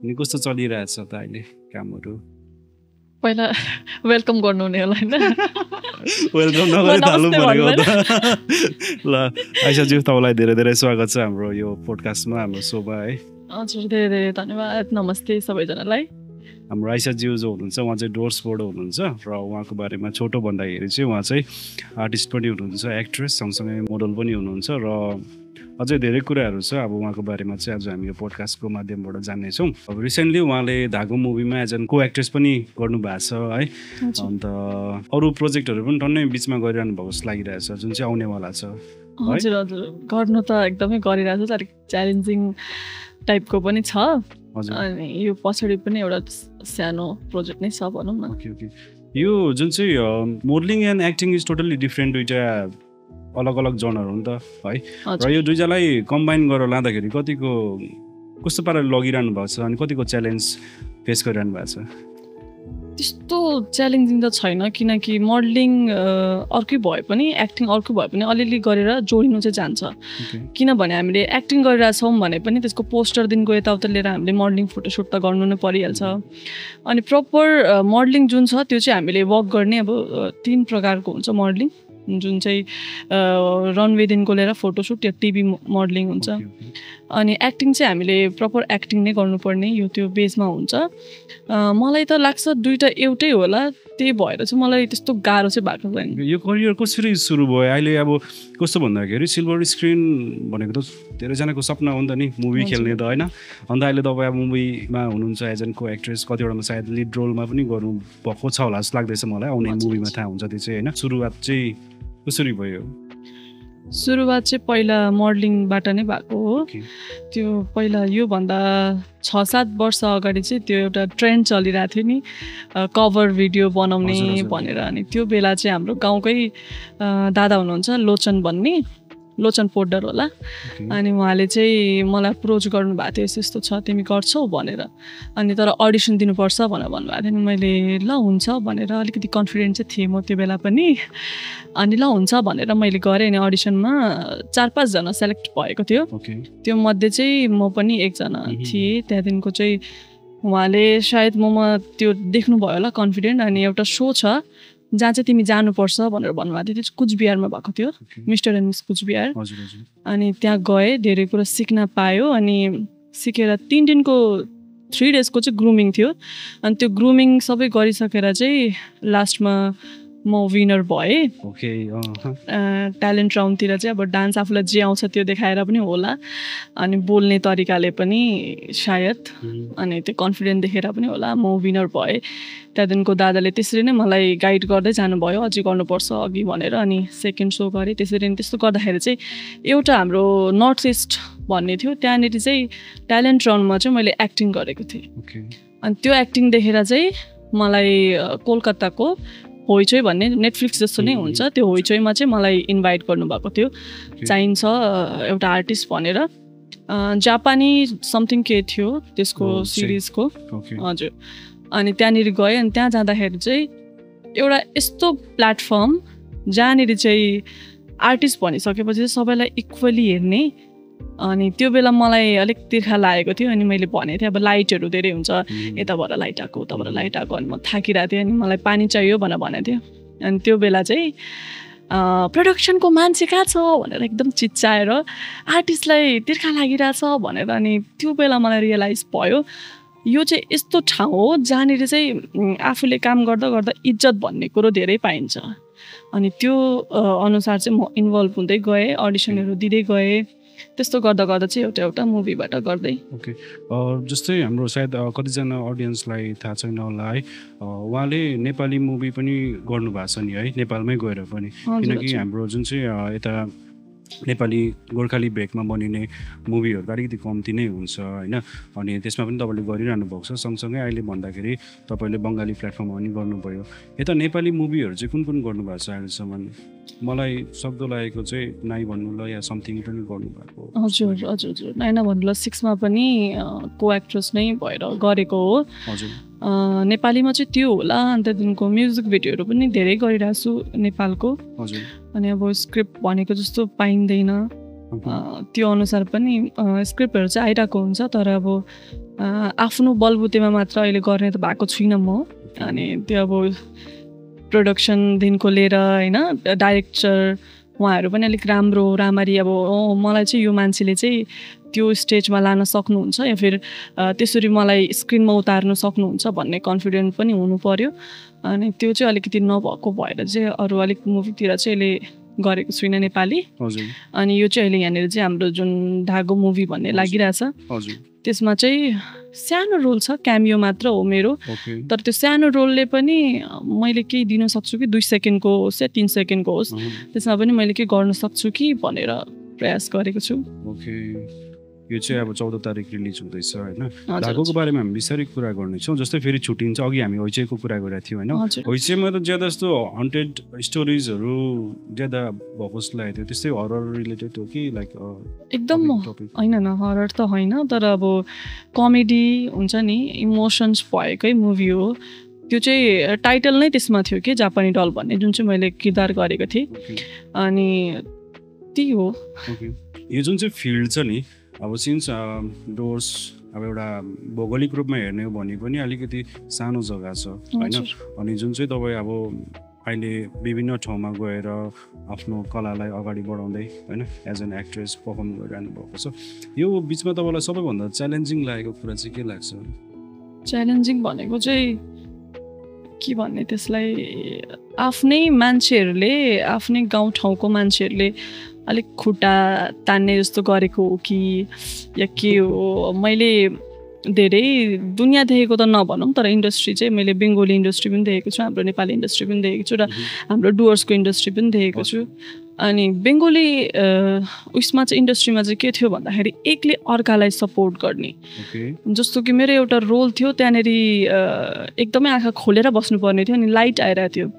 अनि कस्तो चलिरहेछ त अहिले कामहरू? पहिला वेलकम गर्नु हुने होला हैन वेलकम नगरी थाल्नु भनेको त ल आइसाज्यू तपाईँलाई धेरै धेरै स्वागत छ हाम्रो यो पोडकास्टमा हाम्रो शोभा है। हजुर धेरै धेरै धन्यवाद। नमस्ते सबैजनालाई। हाम्रो आइसाज्यू जो हुनुहुन्छ उहाँ चाहिँ डोर्सबाट हुनुहुन्छ र उहाँको बारेमा छोटो भन्दाखेरि चाहिँ उहाँ चाहिँ आर्टिस्ट पनि हुनुहुन्छ, एक्ट्रेस, सँगसँगै मोडल पनि हुनुहुन्छ र अझै धेरै कुराहरू छ। अब उहाँको बारेमा चाहिँ आज हामी यो पोडकास्टको माध्यमबाट जान्नेछौँ। अब रिसेन्टली उहाँले धागो मुभीमा एज एन को एक्ट्रेस पनि गर्नुभएको छ है। अन्त अरू प्रोजेक्टहरू पनि टन्नै बिचमा गरिरहनु भएको जस्तो लागिरहेछ जुन चाहिँ आउनेवाला छ। हजुर हजुर गर्नु त एकदमै गरिरहेको छ, अलिक च्यालेन्जिङ टाइपको पनि छ अनि यो पछाडि पनि एउटा सानो प्रोजेक्ट नै छ भनौँ न। Okay okay. यो जुन चाहिँ modelling and acting is totally different, दुईवटा अलग अलग जनर हो नि त है। र यो दुईजनालाई कम्बाइन गरेर लाँदाखेरि कस्तो पाराले लगिरहनु भएको छ अनि कतिको च्यालेन्ज फेस गरिरहनु भएको छ? त्यस्तो च्यालेन्जिङ त छैन, किनकि मोडलिङ अर्कै भए पनि एक्टिङ अर्कै भए पनि अलिअलि गरेर जोडिनु चाहिँ जान्छ। किनभने हामीले एक्टिङ गरिरहेछौँ भने पनि त्यसको पोस्टरदेखिको यताउता लिएर हामीले मोडलिङ फोटोसुट त गर्नु नै परिहाल्छ। अनि प्रपर मोडलिङ जुन छ त्यो चाहिँ हामीले वर्क गर्ने अब 3 प्रकारको हुन्छ मोडलिङ, जुन चाहिँ रनवेदेखिको लिएर फोटोसुट या टिभी मोडलिङ हुन्छ। अनि एक्टिङ चाहिँ हामीले प्रपर एक्टिङ नै गर्नुपर्ने, यो त्यो बेसमा हुन्छ। मलाई त लाग्छ दुईवटा एउटै होला, त्यही भएर चाहिँ मलाई त्यस्तो गाह्रो चाहिँ भएको छैन। यो करियर कसरी सुरु भयो? अहिले अब कस्तो भन्दाखेरि सिल्भर स्क्रिन भनेको त धेरैजनाको सपना हो नि त नि, मुभी खेल्ने त होइन। अन्त अहिले तपाईँ अब मुभीमा हुनुहुन्छ एज एन को एक्ट्रेस, कतिवटामा सायद लिड रोलमा पनि गर्नु भएको छ होला जस्तो लाग्दैछ मलाई। आउने मुभीमा थाहा हुन्छ त्यो चाहिँ होइन। सुरुवात चाहिँ कसरी भयो? सुरुवात चाहिँ पहिला मोडलिङबाट नै भएको हो। त्यो पहिला योभन्दा 6-7 वर्ष अगाडि चाहिँ त्यो एउटा ट्रेन्ड चलिरहेको थियो नि, कभर भिडियो बनाउने भनेर। अनि त्यो बेला चाहिँ हाम्रो गाउँकै दादा हुनुहुन्छ लोचन भन्ने, लोचन पोड्डर होला। अनि उहाँले चाहिँ मलाई अप्रोच गर्नुभएको थियो, यस्तो यस्तो छ तिमी गर्छौ भनेर। अनि तर अडिसन दिनुपर्छ भनेर भन्नुभएको थियो। अनि मैले ल हुन्छ भनेर अलिकति कन्फिडेन्ट चाहिँ थिएँ म त्यो बेला पनि। अनि ल हुन्छ भनेर मैले गरेँ। अनि अडिसनमा 4-5 जना सेलेक्ट भएको थियो। त्यो मध्ये चाहिँ म पनि एकजना थिएँ। त्यहाँदेखिको चाहिँ उहाँले सायद ममा त्यो देख्नुभयो होला कन्फिडेन्ट। अनि एउटा सो छ जहाँ चाहिँ तिमी जानुपर्छ भनेर भन्नुभएको थियो। त्यो चाहिँ कुचबिहारमा भएको थियो, मिस्टर एन्ड मिस कुचबिहार। अनि त्यहाँ गएँ, धेरै कुरा सिक्न पायो। अनि सिकेर 3 दिनको 3 डेजको चाहिँ ग्रुमिङ थियो। अनि त्यो ग्रुमिङ सबै गरिसकेर चाहिँ लास्टमा म विनर भएँ। ट्यालेन्ट राउन्डतिर चाहिँ अब डान्स आफूलाई जे आउँछ त्यो देखाएर पनि होला, अनि बोल्ने तरिकाले पनि सायद, अनि त्यो कन्फिडेन्ट देखेर पनि होला म विनर भएँ। त्यहाँदेखिको दादाले त्यसरी नै मलाई गाइड गर्दै जानुभयो, अझै गर्नुपर्छ अघि भनेर। अनि सेकेन्ड सो गरेँ त्यसरी नै। त्यस्तो गर्दाखेरि चाहिँ एउटा हाम्रो नर्थ इस्ट भन्ने थियो, त्यहाँनिर चाहिँ ट्यालेन्ट राउन्डमा चाहिँ मैले एक्टिङ गरेको थिएँ। अनि त्यो एक्टिङ देखेर चाहिँ मलाई कोलकाताको होइचोइ भन्ने नेटफ्लिक्स जस्तो नै हुन्छ, त्यो होइचोइमा चाहिँ मलाई इन्भाइट गर्नुभएको थियो। चाहिन्छ एउटा आर्टिस्ट भनेर, जापानी समथिङ के थियो त्यसको सिरिजको। हजुर। अनि त्यहाँनिर गएँ। अनि त्यहाँ जाँदाखेरि चाहिँ एउटा यस्तो प्लेटफर्म जहाँनिर चाहिँ आर्टिस्ट भनिसकेपछि चाहिँ सबैलाई इक्वली हेर्ने। अनि त्यो बेला मलाई अलिक तिर्खा लागेको थियो। अनि मैले भनेको थिएँ अब लाइटहरू धेरै हुन्छ, यताबाट लाइट आएको उताबाट लाइट आएको। अनि म थाकिरहेको थिएँ। अनि मलाई पानी चाहियो भनेर भनेको थियो। अनि त्यो बेला चाहिँ प्रोडक्सनको मान्छे कहाँ छ भनेर एकदम चिच्चाएर आर्टिस्टलाई तिर्खा लागिरहेछ भनेर। अनि त्यो बेला मलाई रियलाइज भयो यो चाहिँ यस्तो ठाउँ हो जहाँनिर चाहिँ आफूले काम गर्दा गर्दा इज्जत भन्ने कुरो धेरै पाइन्छ। अनि त्यो अनुसार चाहिँ म इन्भल्भ हुँदै गएँ, अडिसनहरू दिँदै गएँ। त्यस्तो गर्दा गर्दा चाहिँ एउटा एउटा मुभीबाट गर्दै। जस्तै हाम्रो सायद कतिजना अडियन्सलाई थाहा छैन होला है, उहाँले नेपाली मुभी पनि गर्नुभएको छ नि है, नेपालमै गएर पनि। किनकि हाम्रो जुन चाहिँ यता नेपाली गोर्खाली भेकमा बनिने मुभीहरू अलिकति कम्ती नै हुन्छ होइन। अनि त्यसमा पनि तपाईँले गरिरहनु भएको छ। सँगसँगै अहिले भन्दाखेरि तपाईँले बङ्गाली प्लेटफर्ममा पनि गर्नुभयो। यता नेपाली मुभीहरू चाहिँ कुन कुन गर्नुभएको छ अहिलेसम्म? मलाई सक्दो लागेको चाहिँ नाइ भन्नु ल या समथिङ पनि गर्नुभएको। हजुर हजुर हजुर, नाइना भन्नु ल 6मा पनि को एक्ट्रेस नै भएर गरेको हो। हजुर। नेपालीमा चाहिँ त्यो होला। अन्त त्यहाँदेखिको म्युजिक भिडियोहरू पनि धेरै गरिरहेको छु नेपालको। हजुर। अनि अब स्क्रिप्ट भनेको जस्तो पाइँदैन, त्यो अनुसार पनि स्क्रिप्टहरू चाहिँ आइरहेको हुन्छ तर अब आफ्नो बलबुतेमा मात्र अहिले गर्ने त भएको छुइनँ म अनि त्यो अब प्रोडक्सनदेखिको लिएर होइन डाइरेक्टर उहाँहरू पनि अलिक राम्ररी अब मलाई चाहिँ यो मान्छेले चाहिँ त्यो स्टेजमा लान सक्नुहुन्छ या फिर त्यसरी मलाई स्क्रिनमा उतार्नु सक्नुहुन्छ भन्ने कन्फिडेन्ट पनि हुनु पर्यो अनि त्यो चाहिँ अलिकति नभएको भएर चाहिँ अरू अलिक मुभीतिर चाहिँ अहिले गरेको छुइनँ नेपाली अनि यो चाहिँ अहिले यहाँनिर चाहिँ हाम्रो जुन धागो मुभी भन्ने लागिरहेछ त्यसमा चाहिँ सानो रोल छ क्यामियो मात्र हो मेरो तर त्यो सानो रोलले पनि मैले केही दिन सक्छु कि 2 सेकेन्डको होस् या 3 सेकेन्डको होस् त्यसमा पनि मैले के गर्न सक्छु कि भनेर प्रयास गरेको छु यो चाहिँ अब 14 तारिक रिलिज हुँदैछ होइन धागोको बारेमा हामी बिस्तारै कुरा गर्नेछौँ जस्तै फेरि छुट्टिन्छ अघि हामी होइचेको कुरा गरेको थियौँ होइन होइचेमा त ज्यादा जस्तो हन्टेड स्टोरिजहरू ज्यादा भएको जस्तो लागेको थियो त्यस्तै हरर रिलेटेड हो कि लाइक एकदम होइन न हरर त होइन तर अब कमेडी हुन्छ नि इमोसन्स भएकै मुभी हो त्यो चाहिँ टाइटल नै त्यसमा थियो कि जापानी डल भन्ने जुन चाहिँ मैले किरदार गरेको थिएँ अनि त्यही हो यो जुन चाहिँ फिल्ड छ नि अब सिन्स डोर्स अब एउटा भौगोलिक रूपमा हेर्ने हो भने पनि अलिकति सानो जग्गा छ होइन अनि जुन चाहिँ तपाईँ अब अहिले विभिन्न ठाउँमा गएर आफ्नो कलालाई अगाडि बढाउँदै होइन एज एन एक्ट्रेस पर्फर्म गरिरहनु भएको छ यो बिचमा तपाईँलाई सबैभन्दा च्यालेन्जिङ लागेको कुरा चाहिँ के लाग्छ च्यालेन्जिङ भनेको चाहिँ के भन्ने त्यसलाई आफ्नै मान्छेहरूले आफ्नै गाउँठाउँको मान्छेहरूले अलिक खुट्टा तान्ने जस्तो गरेको हो कि या के हो मैले धेरै दुनियाँ देखेको त नभनौँ तर इन्डस्ट्री चाहिँ मैले बेङ्गोली इन्डस्ट्री पनि देखेको छु हाम्रो नेपाली इन्डस्ट्री पनि देखेको छु र हाम्रो डुवर्सको इन्डस्ट्री पनि देखेको छु अनि बेङ्गोली उयसमा चाहिँ इन्डस्ट्रीमा चाहिँ के थियो भन्दाखेरि एकले अर्कालाई सपोर्ट गर्ने जस्तो कि मेरो एउटा रोल थियो त्यहाँनिर एकदमै आँखा खोलेर बस्नुपर्ने थियो अनि लाइट आइरहेको थियो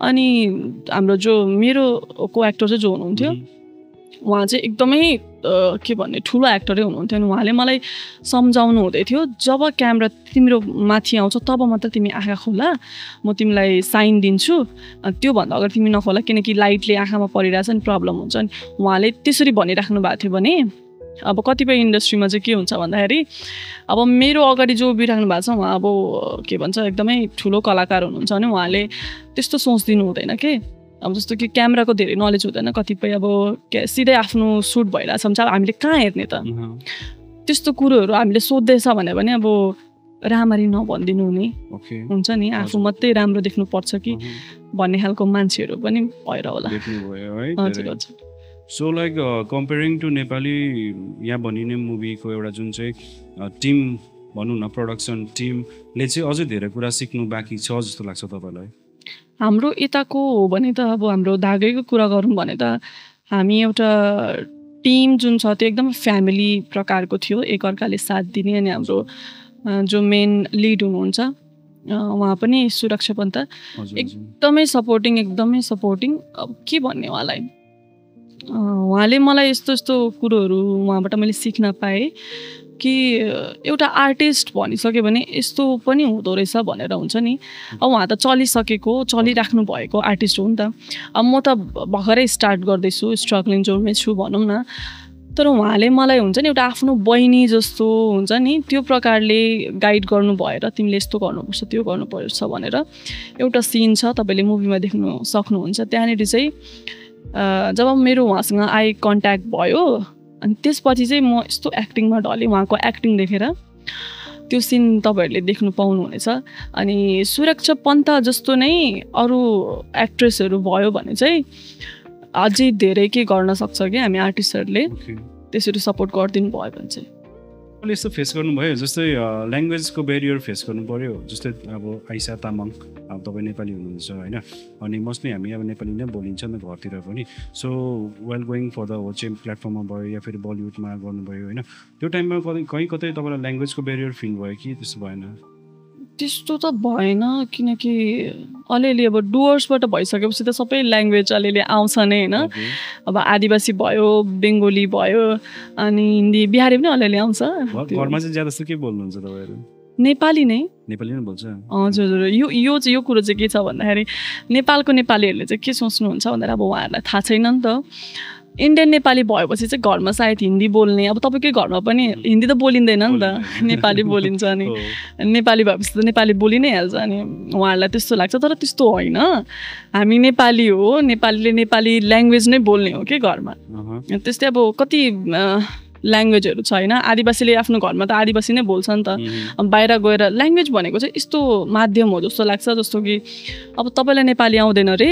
अनि हाम्रो जो मेरो को एक्टर चाहिँ जो हुनुहुन्थ्यो उहाँ चाहिँ एकदमै के भन्ने ठुलो एक्टरै हुनुहुन्थ्यो अनि उहाँले मलाई सम्झाउनु हुँदै थियो जब क्यामेरा तिम्रो माथि आउँछ तब मात्र तिमी आँखा खोला म तिमीलाई साइन दिन्छु त्योभन्दा अगाडि तिमी नखोला किनकि लाइटले आँखामा परिरहेछ नि प्रब्लम हुन्छ अनि उहाँले त्यसरी भनिराख्नु भएको थियो भने अब कतिपय इन्डस्ट्रीमा चाहिँ के हुन्छ भन्दाखेरि अब मेरो अगाडि जो उभिराख्नु भएको छ उहाँ अब के भन्छ एकदमै ठुलो कलाकार हुनुहुन्छ भने उहाँले त्यस्तो सोच दिनु हुँदैन के अब जस्तो कि क्यामेराको धेरै नलेज हुँदैन कतिपय अब सिधै आफ्नो सुट भइरहेछ भने चाहिँ हामीले कहाँ हेर्ने त त्यस्तो कुरोहरू हामीले सोध्दैछ भने पनि अब राम्ररी नभनिदिनु हुने हुन्छ नि आफू मात्रै राम्रो देख्नुपर्छ कि भन्ने खालको मान्छेहरू पनि भएर होला हजुर हजुर so like comparing to Nepali यहाँ बनिने मुभीको एउटा जुन चाहिँ टिम भनौँ न प्रोडक्सन टिमले चाहिँ अझै धेरै कुरा सिक्नु बाँकी छ जस्तो लाग्छ तपाईँलाई हाम्रो यताको हो भने त अब हाम्रो धागैको कुरा गरौँ भने त हामी एउटा टिम जुन छ त्यो एकदम फ्यामिली प्रकारको थियो एकअर्काले साथ दिने अनि हाम्रो जो मेन लिड हुनुहुन्छ उहाँ पनि सुरक्षा पन्त एकदमै सपोर्टिङ अब के भन्ने उहाँलाई उहाँले मलाई यस्तो कुरोहरू उहाँबाट मैले सिक्न पाएँ कि एउटा आर्टिस्ट भनिसक्यो भने यस्तो पनि हुँदो रहेछ भनेर हुन्छ नि अब उहाँ त चलिराख्नु भएको आर्टिस्ट हो नि त अब म त भर्खरै स्टार्ट गर्दैछु स्ट्रगलिङ जोनमै छु भनौँ न तर उहाँले मलाई हुन्छ नि एउटा आफ्नो बहिनी जस्तो हुन्छ नि त्यो प्रकारले गाइड गर्नु भएर तिमीले यस्तो गर्नुपर्छ त्यो गर्नुपर्छ भनेर एउटा सिन छ तपाईँले मुभीमा देख्नु सक्नुहुन्छ त्यहाँनिर चाहिँ जब मेरो उहाँसँग आई कन्ट्याक्ट भयो अनि त्यसपछि चाहिँ म यस्तो एक्टिङमा ढलेँ उहाँको एक्टिङ देखेर त्यो सिन तपाईँहरूले देख्नु पाउनुहुनेछ अनि सुरक्षा पन्त जस्तो नै अरू एक्ट्रेसहरू भयो भने चाहिँ अझै धेरै के गर्न सक्छ कि हामी आर्टिस्टहरूले त्यसरी सपोर्ट गरिदिनु भयो भने चाहिँ तपाईँले यस्तो फेस गर्नुभयो जस्तै ल्याङ्ग्वेजको ब्यारियर फेस गर्नु पऱ्यो जस्तै अब आइसा तामाङ अब तपाईँ नेपाली हुनुहुन्छ होइन अनि मोस्टली हामी अब नेपाली नै बोलिन्छ नि घरतिर पनि so well going for the होचेम प्लेटफर्ममा भयो या फेरि बलिउडमा गर्नुभयो होइन त्यो टाइममा कहीँ कतै तपाईँलाई ल्याङ्ग्वेजको ब्यारियर फिल भयो कि त्यस्तो भएन त्यस्तो त भएन किनकि अलिअलि अब डुवर्सबाट भइसकेपछि त सबै ल्याङ्ग्वेज अलिअलि आउँछ नै होइन अब आदिवासी भयो बेङ्गोली भयो अनि हिन्दी बिहारी पनि अलिअलि आउँछ घरमा चाहिँ ज्यादा जस्तो के बोल्नुहुन्छ तपाईँहरू नेपाली नै बोल्छ हजुर हजुर यो कुरो चाहिँ के छ भन्दाखेरि नेपालको नेपालीहरूले चाहिँ के सोच्नुहुन्छ भन्दाखेरि अब उहाँहरूलाई थाहा छैन नि त इन्डियन नेपाली भएपछि चाहिँ घरमा सायद हिन्दी बोल्ने, अब तपाईँकै घरमा पनि हिन्दी त बोलिँदैन नि त, नेपाली बोलिन्छ अनि नेपाली भएपछि त नेपाली बोलि नै हाल्छ अनि उहाँहरूलाई त्यस्तो लाग्छ। तर त्यस्तो होइन, हामी नेपाली हो, नेपालीले नेपाली ल्याङ्ग्वेज नै बोल्ने हो कि घरमा। त्यस्तै अब कति ल्याङ्ग्वेजहरू छ होइन, आदिवासीले आफ्नो घरमा त आदिवासी नै बोल्छ नि त, बाहिर गएर ल्याङ्ग्वेज भनेको चाहिँ यस्तो माध्यम हो जस्तो लाग्छ, जस्तो कि अब तपाईँलाई नेपाली आउँदैन अरे,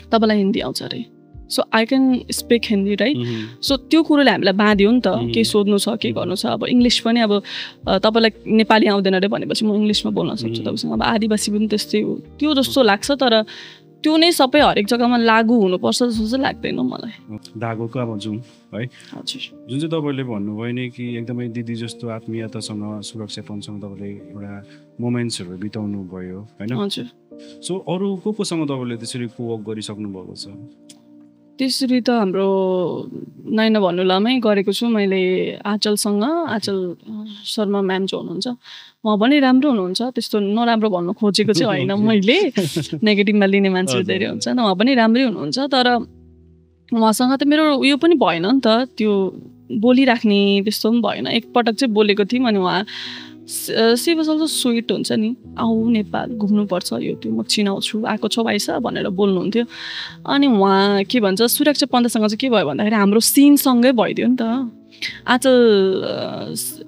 तपाईँलाई हिन्दी आउँछ अरे, so I can speak Hindi right. So त्यो कुरोले हामीलाई बाँध्यो नि त, केही सोध्नु छ के गर्नु छ। अब इङ्ग्लिस पनि अब तपाईँलाई नेपाली आउँदैन अरे भनेपछि म इङ्ग्लिसमा बोल्न सक्छु तपाईँसँग। अब आदिवासी पनि त्यस्तै हो, त्यो जस्तो लाग्छ। तर त्यो नै सबै हरेक जग्गामा लागु हुनुपर्छ जस्तो चाहिँ लाग्दैन मलाई। धागोको अब जाउँ है, हजुर, जुन चाहिँ तपाईँले भन्नुभयो नि कि एकदमै दिदी जस्तो आत्मीयतासँग सुरक्षापनसँग तपाईँले एउटा मोमेन्ट्सहरू बिताउनु भयो होइन। हजुर। सो अरू कोसँग तपाईँले त्यसरी कोवर्क गरिसक्नु भएको छ? त्यसरी त हाम्रो नैना भन्नुलामै गरेको छु मैले आँचलसँग। आँचल शर्मा म्याम जो हुनुहुन्छ उहाँ पनि राम्रो हुनुहुन्छ, त्यस्तो नराम्रो भन्नु खोजेको चाहिँ होइन मैले, नेगेटिभमा लिने मान्छेहरू धेरै हुन्छ नि, उहाँ पनि राम्रै हुनुहुन्छ। तर उहाँसँग त मेरो उयो पनि भएन नि त, त्यो बोलिराख्ने त्यस्तो पनि भएन। एकपटक चाहिँ बोलेको थियौँ अनि उहाँ सिबसल्स स्विट हुन्छ नि, आऊ नेपाल घुम्नुपर्छ, यो त्यो म चिनाउँछु, आएको छौ भाइसा भनेर बोल्नुहुन्थ्यो। अनि उहाँ के भन्छ सुरक्षा पन्थसँग चाहिँ के भयो भन्दाखेरि हाम्रो सिनसँगै भइदियो नि त।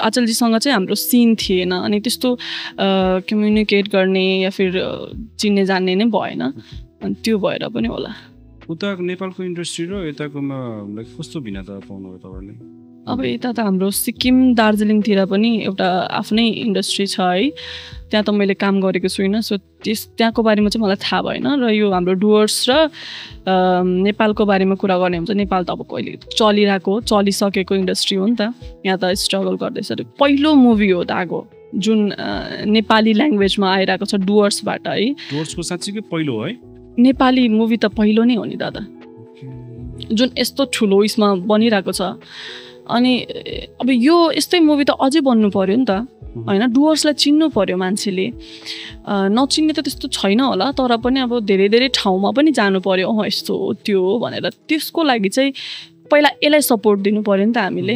आँचलजीसँग चाहिँ हाम्रो सिन थिएन अनि त्यस्तो कम्युनिकेट गर्ने या फिर चिन्ने जान्ने नै भएन, अनि त्यो भएर पनि होला। उता नेपालको इन्डस्ट्री र यताकोमा कस्तो भिन्नता पाउनुभयो तपाईँले? अब यता त हाम्रो सिक्किम दार्जिलिङतिर पनि एउटा आफ्नै इन्डस्ट्री छ है, त्यहाँ त मैले काम गरेको छुइनँ, सो त्यहाँको बारेमा चाहिँ मलाई थाहा भएन। र यो हाम्रो डुवर्स र नेपालको बारेमा कुरा गर्ने हुन्छ, नेपाल त अब कहिले चलिसकेको इन्डस्ट्री हो नि त, यहाँ त स्ट्रगल गर्दैछ। पहिलो मुभी हो धागो जुन नेपाली ल्याङ्ग्वेजमा आइरहेको छ डुवर्सबाट है। डुवर्सको साँच्चीकै पहिलो है नेपाली मुभी त पहिलो नै हो नि दादा, जुन यस्तो ठुलो उयसमा बनिरहेको छ। अनि अब यो यस्तै मुभी त अझै बन्नु पर्यो नि त होइन, डुवर्सलाई चिन्नु पर्यो मान्छेले, नचिन्ने त त्यस्तो छैन होला, तर पनि अब धेरै धेरै ठाउँमा पनि जानु पर्यो, यस्तो हो त्यो हो भनेर। त्यसको लागि चाहिँ पहिला यसलाई सपोर्ट दिनु पर्यो नि त हामीले।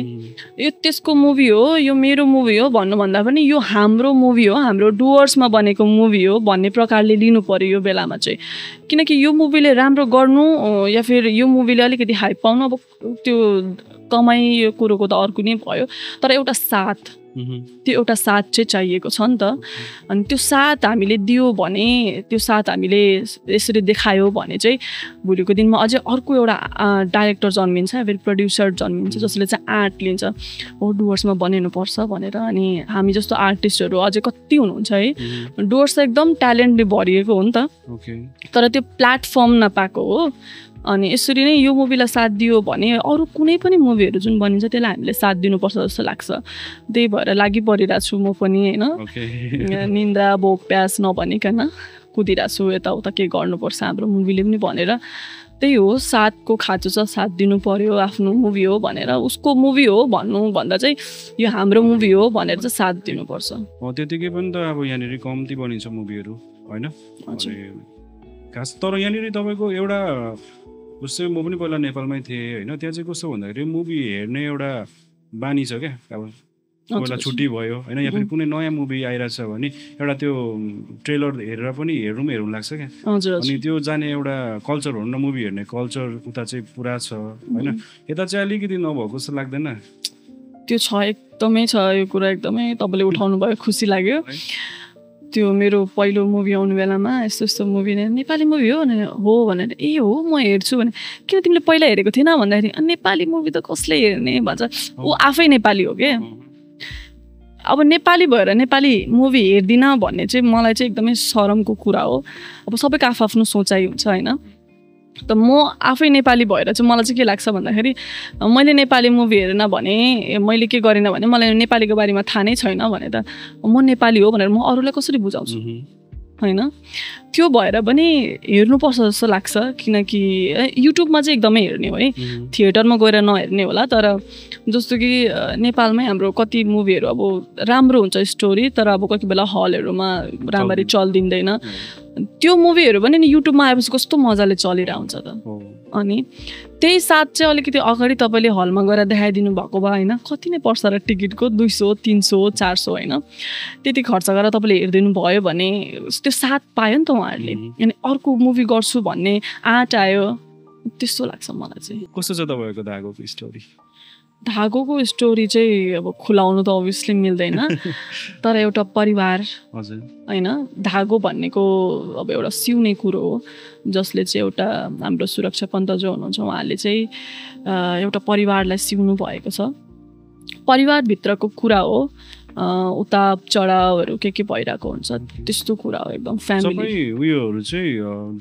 यो त्यसको मुभी हो, यो मेरो मुभी हो भन्नुभन्दा पनि यो हाम्रो मुभी हो, हाम्रो डुवर्समा बनेको मुभी हो भन्ने प्रकारले लिनु पर्यो यो बेलामा चाहिँ। किनकि यो मुभीले राम्रो गर्नु या फिर यो मुभीले अलिकति हाइप पाउनु, अब त्यो कमाइ यो कुरोको त अर्को नै भयो, तर एउटा साथ, त्यो एउटा साथ चाहिँ चाहिएको छ नि त। अनि त्यो साथ हामीले दियो भने, त्यो साथ हामीले यसरी देखायो भने चाहिँ भोलिको दिनमा अझै अर्को एउटा डाइरेक्टर जन्मिन्छ या फेरि प्रड्युसर जन्मिन्छ जसले चाहिँ आर्ट लिन्छ, हो डुवर्समा बनिनुपर्छ भनेर। अनि हामी जस्तो आर्टिस्टहरू अझै कति हुनुहुन्छ है, डुवर्स त एकदम ट्यालेन्टले भरिएको हो नि त, तर त्यो प्लेटफर्म नपाएको हो। अनि यसरी नै यो मुभीलाई साथ दियो भने अरू कुनै पनि मुभीहरू जुन बनिन्छ त्यसलाई हामीले साथ दिनुपर्छ जस्तो लाग्छ। त्यही भएर लागि परिरहेको छु म पनि होइन, निन्द्रा भोक प्यास नभनिकन कुदिरहेको छु, यताउता के गर्नुपर्छ हाम्रो मुभीले पनि भनेर। त्यही हो, साथको खाँचो छ, साथ दिनु पर्यो, आफ्नो मुभी हो भनेर, उसको मुभी हो भन्नुभन्दा चाहिँ यो हाम्रो मुभी हो भनेर चाहिँ साथ दिनुपर्छ। त्यतिकै पनि त अब यहाँनिर कम्ती बनिन्छ मुभीहरू होइन खास। तर यहाँनिर तपाईँको एउटा जस्तै म पनि पहिला नेपालमै थिएँ होइन, त्यहाँ चाहिँ कस्तो भन्दाखेरि मुभी हेर्ने एउटा बानी छ क्या। अब पहिला छुट्टी भयो होइन, या फेरि कुनै नयाँ मुभी आइरहेछ भने एउटा त्यो ट्रेलर हेरेर पनि हेर्नु लाग्छ क्या। अनि त्यो जाने एउटा कल्चर हो न, मुभी हेर्ने कल्चर उता चाहिँ पुरा छ होइन, यता चाहिँ अलिकति नभएको जस्तो लाग्दैन? त्यो छ, एकदमै छ यो कुरा, एकदमै तपाईँले उठाउनु भयो, खुसी लाग्यो। त्यो मेरो पहिलो मुभी आउने बेलामा यस्तो यस्तो मुभी नेपाली मुभी हो भनेर ए हो म हेर्छु भने, किन तिमीले पहिला हेरेको थिएन भन्दाखेरि नेपाली मुभी त कसले हेर्ने भन्छ, ऊ आफै नेपाली हो क्या। अब नेपाली भएर नेपाली मुभी हेर्दिनँ भन्ने चाहिँ मलाई चाहिँ एकदमै शरमको कुरा हो। अब सबैको आफ्नो सोचाइ हुन्छ होइन, त म आफै नेपाली भएर चाहिँ मलाई चाहिँ के लाग्छ भन्दाखेरि मैले नेपाली मुभी हेरेन भने, मैले के गरेन भने, मलाई नेपालीको बारेमा थाहा नै छैन भने त म नेपाली हो भनेर म अरूलाई कसरी बुझाउँछु होइन। त्यो भएर पनि हेर्नुपर्छ जस्तो लाग्छ, किनकि युट्युबमा चाहिँ एकदमै हेर्ने हो है, थिएटरमा गएर नहेर्ने होला। तर जस्तो कि नेपालमै हाम्रो कति मुभीहरू अब राम्रो हुन्छ स्टोरी, तर अब कोही बेला हलहरूमा राम्ररी चलिदिँदैन। त्यो मुभीहरू पनि नि युट्युबमा आएपछि कस्तो मजाले चलिरहेको हुन्छ त। अनि त्यही साथ चाहिँ अलिकति अगाडि तपाईँले हलमा गएर देखाइदिनु भएको भए होइन कति नै पर्छ र टिकटको 200 300 400 होइन त्यति खर्च गरेर तपाईँले हेरिदिनु भयो भने त्यो साथ पायो नि त उहाँहरूले अनि अर्को मुभी गर्छु भन्ने आँट आयो त्यस्तो लाग्छ मलाई चाहिँ कस्तो छ तपाईँको धागोको स्टोरी धागोको स्टोरी चाहिँ अब खुलाउनु त अभियसली मिल्दैन तर एउटा परिवार होइन धागो भन्नेको अब एउटा सिउने कुरो हो जसले चाहिँ एउटा हाम्रो सुरक्षा पन्त जो हुनुहुन्छ उहाँले चाहिँ एउटा परिवारलाई सिउनु भएको छ परिवारभित्रको कुरा हो उता चढावहरू के भइरहेको हुन्छ त्यस्तो कुरा हो एकदम फ्यामिली सबै उयोहरू चाहिँ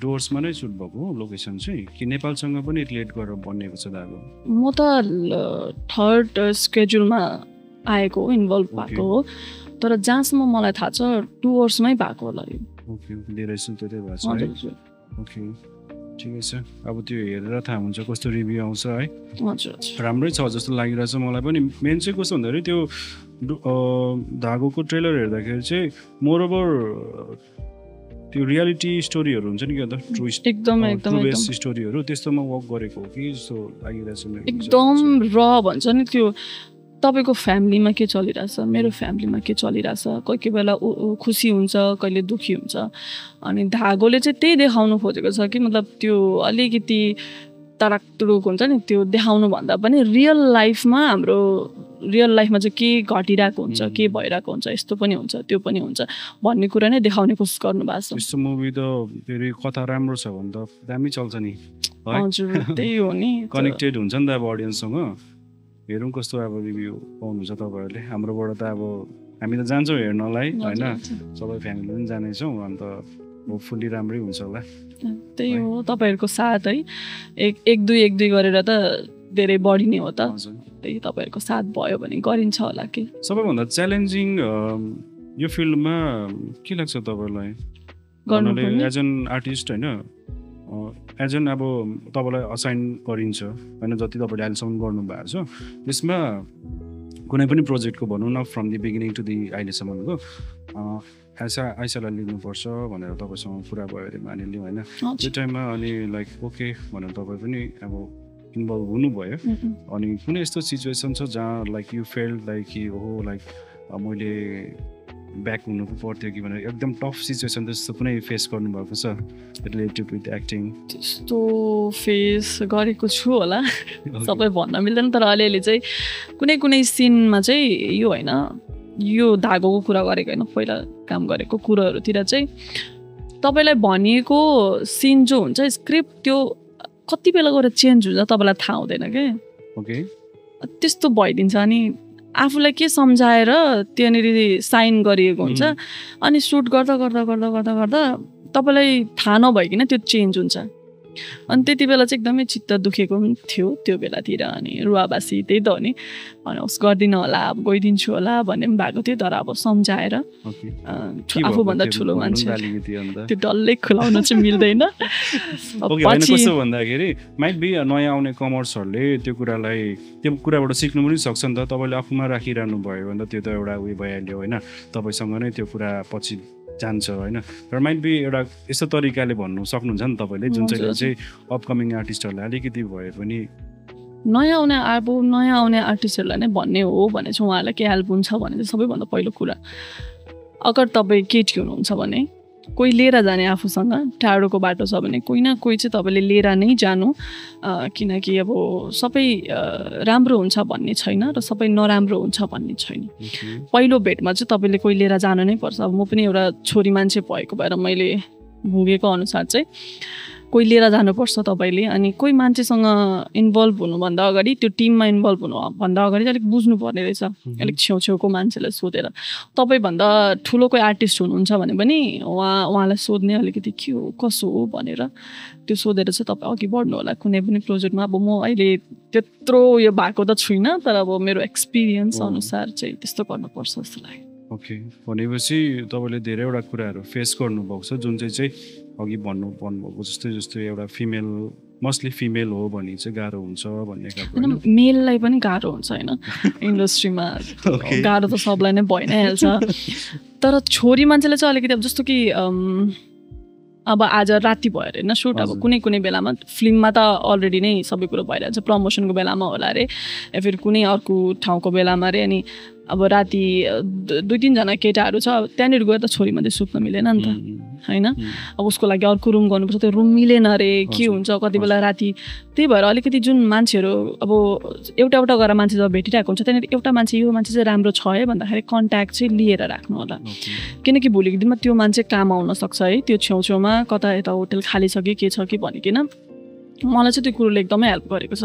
डुवर्समा नै सुट भएको लोकेसन चाहिँ कि नेपालसँग पनि रिलेट गरेर बनिएको छ धागो म त थर्ड स्केड्युलमा आएको इन्भल्भ भएको हो तर जहाँसम्म मलाई थाहा छ डुवर्समै भएको होला यो ओके धेरै सुटेरै भएको छ ओके ठिकै छ अब त्यो हेरेर थाहा हुन्छ कस्तो रिभ्यू आउँछ है हजुर राम्रै छ जस्तो लागिरहेछ मलाई पनि मेन चाहिँ कस्तो भन्दाखेरि त्यो धागोको ट्रेलर हेर्दाखेरि चाहिँ मोरओभर त्यो रियालिटी स्टोरीहरू हुन्छ नि क्या त ट्रु एकदमै स्टोरीहरू त्यस्तोमा वर्क गरेको हो कि जस्तो लागिरहेछ एकदम र भन्छ नि त्यो तपाईँको फ्यामिलीमा के चलिरहेछ मेरो फ्यामिलीमा के चलिरहेछ कोही बेला खुसी हुन्छ कहिले दुःखी हुन्छ अनि धागोले चाहिँ त्यही देखाउनु खोजेको छ कि मतलब त्यो अलिकति तराकतुरुक हुन्छ नि त्यो देखाउनु भन्दा पनि रियल लाइफमा हाम्रो रियल लाइफमा चाहिँ के घटिरहेको हुन्छ के भइरहेको हुन्छ यस्तो पनि हुन्छ त्यो पनि हुन्छ भन्ने कुरा नै देखाउने कोसिस गर्नु भएको छ यस्तो मुभी त फेरि कथा राम्रो छ भने त दामी चल्छ नि हजुर त्यही हो नि कनेक्टेड हुन्छ नि त अब अडियन्ससँग हेरौँ कस्तो अब रिभ्यू पाउनुहुन्छ तपाईँहरूले हाम्रोबाट त अब हामी त जान्छौँ हेर्नलाई होइन सबै फ्यामिली पनि जानेछौँ अन्त होपफुल्ली राम्रै हुन्छ होला त्यही हो तपाईँहरूको साथ है एक दुई गरेर त धेरै बढी नै हो त त्यही तपाईँहरूको साथ भयो भने गरिन्छ होला कि सबैभन्दा च्यालेन्जिङ यो फिल्डमा के लाग्छ तपाईँलाई गर्नुले एज एन आर्टिस्ट होइन एज एन अब तपाईँलाई असाइन गरिन्छ होइन जति तपाईँले अहिलेसम्म गर्नुभएको छ त्यसमा कुनै पनि प्रोजेक्टको भनौँ न from the beginning to the अहिलेसम्मको आइसालाई लिनुपर्छ भनेर तपाईँसँग कुरा भयो अरे मानिलिउँ होइन त्यो टाइममा अनि लाइक ओके भनेर तपाईँ पनि अब इन्भल्भ हुनुभयो अनि कुनै यस्तो सिचुएसन छ जहाँ लाइक यु फेल्ड लाइक कि हो लाइक मैले ब्याक हुनु पर्थ्यो कि भनेर एकदम टफ सिचुएसन त्यस्तो कुनै फेस गर्नुभएको छ रिलेटेड विथ एक्टिङ त्यस्तो फेस गरेको छु होला सबै भन्न मिल्दैन तर अलिअलि चाहिँ कुनै सिनमा चाहिँ यो होइन यो धागोको कुरा गरेको होइन पहिला काम गरेको कुराहरूतिर चाहिँ तपाईँलाई भनिएको सिन जो हुन्छ स्क्रिप्ट त्यो कति बेला गएर चेन्ज हुन्छ तपाईँलाई थाहा हुँदैन क्या ओके त्यस्तो भइदिन्छ अनि आफूलाई के सम्झाएर त्यहाँनिर साइन गरिएको हुन्छ अनि सुट गर्दा तपाईँलाई थाहा नभइकन त्यो चेन्ज हुन्छ अनि त्यति बेला चाहिँ एकदमै चित्त दुखेको पनि थियो त्यो बेलातिर अनि रुवाबासी त्यही त हो नि अनि उस गर्दिनँ होला अब गइदिन्छु होला भन्ने पनि भएको थियो तर अब सम्झाएर आफूभन्दा ठुलो मान्छे त्यो डल्लै खुलाउन चाहिँ मिल्दैन कस्तो भन्दाखेरि माइट बी नयाँ आउने कमर्सहरूले त्यो कुराबाट सिक्नु पनि सक्छ नि त तपाईँले आफूमा राखिरहनु भयो भने त त्यो त एउटा उयो भइहाल्यो होइन तपाईँसँग नै त्यो कुरा पछि जान्छ होइन र माइट बी एउटा यस्तो तरिकाले भन्नु सक्नुहुन्छ नि तपाईँले जुन चाहिँ अपकमिङ आर्टिस्टहरूलाई अलिकति भए पनि नयाँ आउने आर्टिस्टहरूलाई नै भन्ने हो भने चाहिँ उहाँहरूलाई के हेल्प हुन्छ भने चाहिँ सबैभन्दा पहिलो कुरा अगर तपाईँ केटी हुनुहुन्छ भने कोही लिएर जाने आफूसँग टाढोको बाटो छ भने कोही न कोही चाहिँ तपाईँले लिएर नै जानु किनकि अब सबै राम्रो हुन्छ भन्ने छैन र सबै नराम्रो हुन्छ भन्ने छैन पहिलो भेटमा चाहिँ तपाईँले कोही लिएर जानु नै पर्छ अब म पनि एउटा छोरी मान्छे भएको भएर मैले भुगेको अनुसार चाहिँ कोही लिएर जानुपर्छ तपाईँले अनि कोही मान्छेसँग इन्भल्भ हुनुभन्दा अगाडि त्यो टिममा इन्भल्भ हुनुभन्दा अगाडि चाहिँ अलिक बुझ्नुपर्ने रहेछ अलिक छेउछेउको मान्छेलाई सोधेर तपाईँभन्दा ठुलो कोही आर्टिस्ट हुनुहुन्छ भने पनि उहाँलाई सोध्ने अलिकति के हो कसो हो भनेर त्यो सोधेर चाहिँ तपाईँ अघि बढ्नु होला कुनै पनि प्रोजेक्टमा अब म अहिले त्यत्रो उयो भएको त छुइनँ तर अब मेरो एक्सपिरियन्स अनुसार चाहिँ त्यस्तो गर्नुपर्छ जस्तो लाग्यो ओके भनेपछि तपाईँले धेरैवटा कुराहरू फेस गर्नुभएको छ जुन चाहिँ अघि भन्नुभएको जस्तो एउटा फिमेल मोस्टली फिमेल हो भने चाहिँ गाह्रो हुन्छ भन्ने कुरा मेललाई पनि गाह्रो हुन्छ होइन इन्डस्ट्रीमा गाह्रो त सबलाई नै भइ नै हाल्छ तर छोरी मान्छेलाई चाहिँ अलिकति अब जस्तो कि अब आज राति भयो अरे होइन सुट अब कुनै कुनै बेलामा फिल्ममा त अलरेडी नै सबै कुरो भइरहेछ प्रमोसनको बेलामा होला अरे या फेरि कुनै अर्को ठाउँको बेलामा अरे अनि अब राति 2-3 जना केटाहरू छ त्यहाँनिर गएर त छोरी मात्रै सुत्न मिलेन नि त होइन अब उसको लागि अर्को रुम गर्नुपर्छ त्यो रुम मिलेन अरे के हुन्छ कति बेला राति त्यही भएर अलिकति जुन मान्छेहरू अब एउटा एउटा गरेर मान्छे जब भेटिरहेको हुन्छ त्यहाँनिर एउटा मान्छे यो मान्छे चाहिँ राम्रो छ है भन्दाखेरि कन्ट्याक्ट चाहिँ लिएर राख्नु होला किनकि भोलिको दिनमा त्यो मान्छे काम आउन सक्छ है त्यो छेउछेउमा कता यता होटल खाली छ कि के छ कि भनिकन मलाई चाहिँ त्यो कुरोले एकदमै हेल्प गरेको छ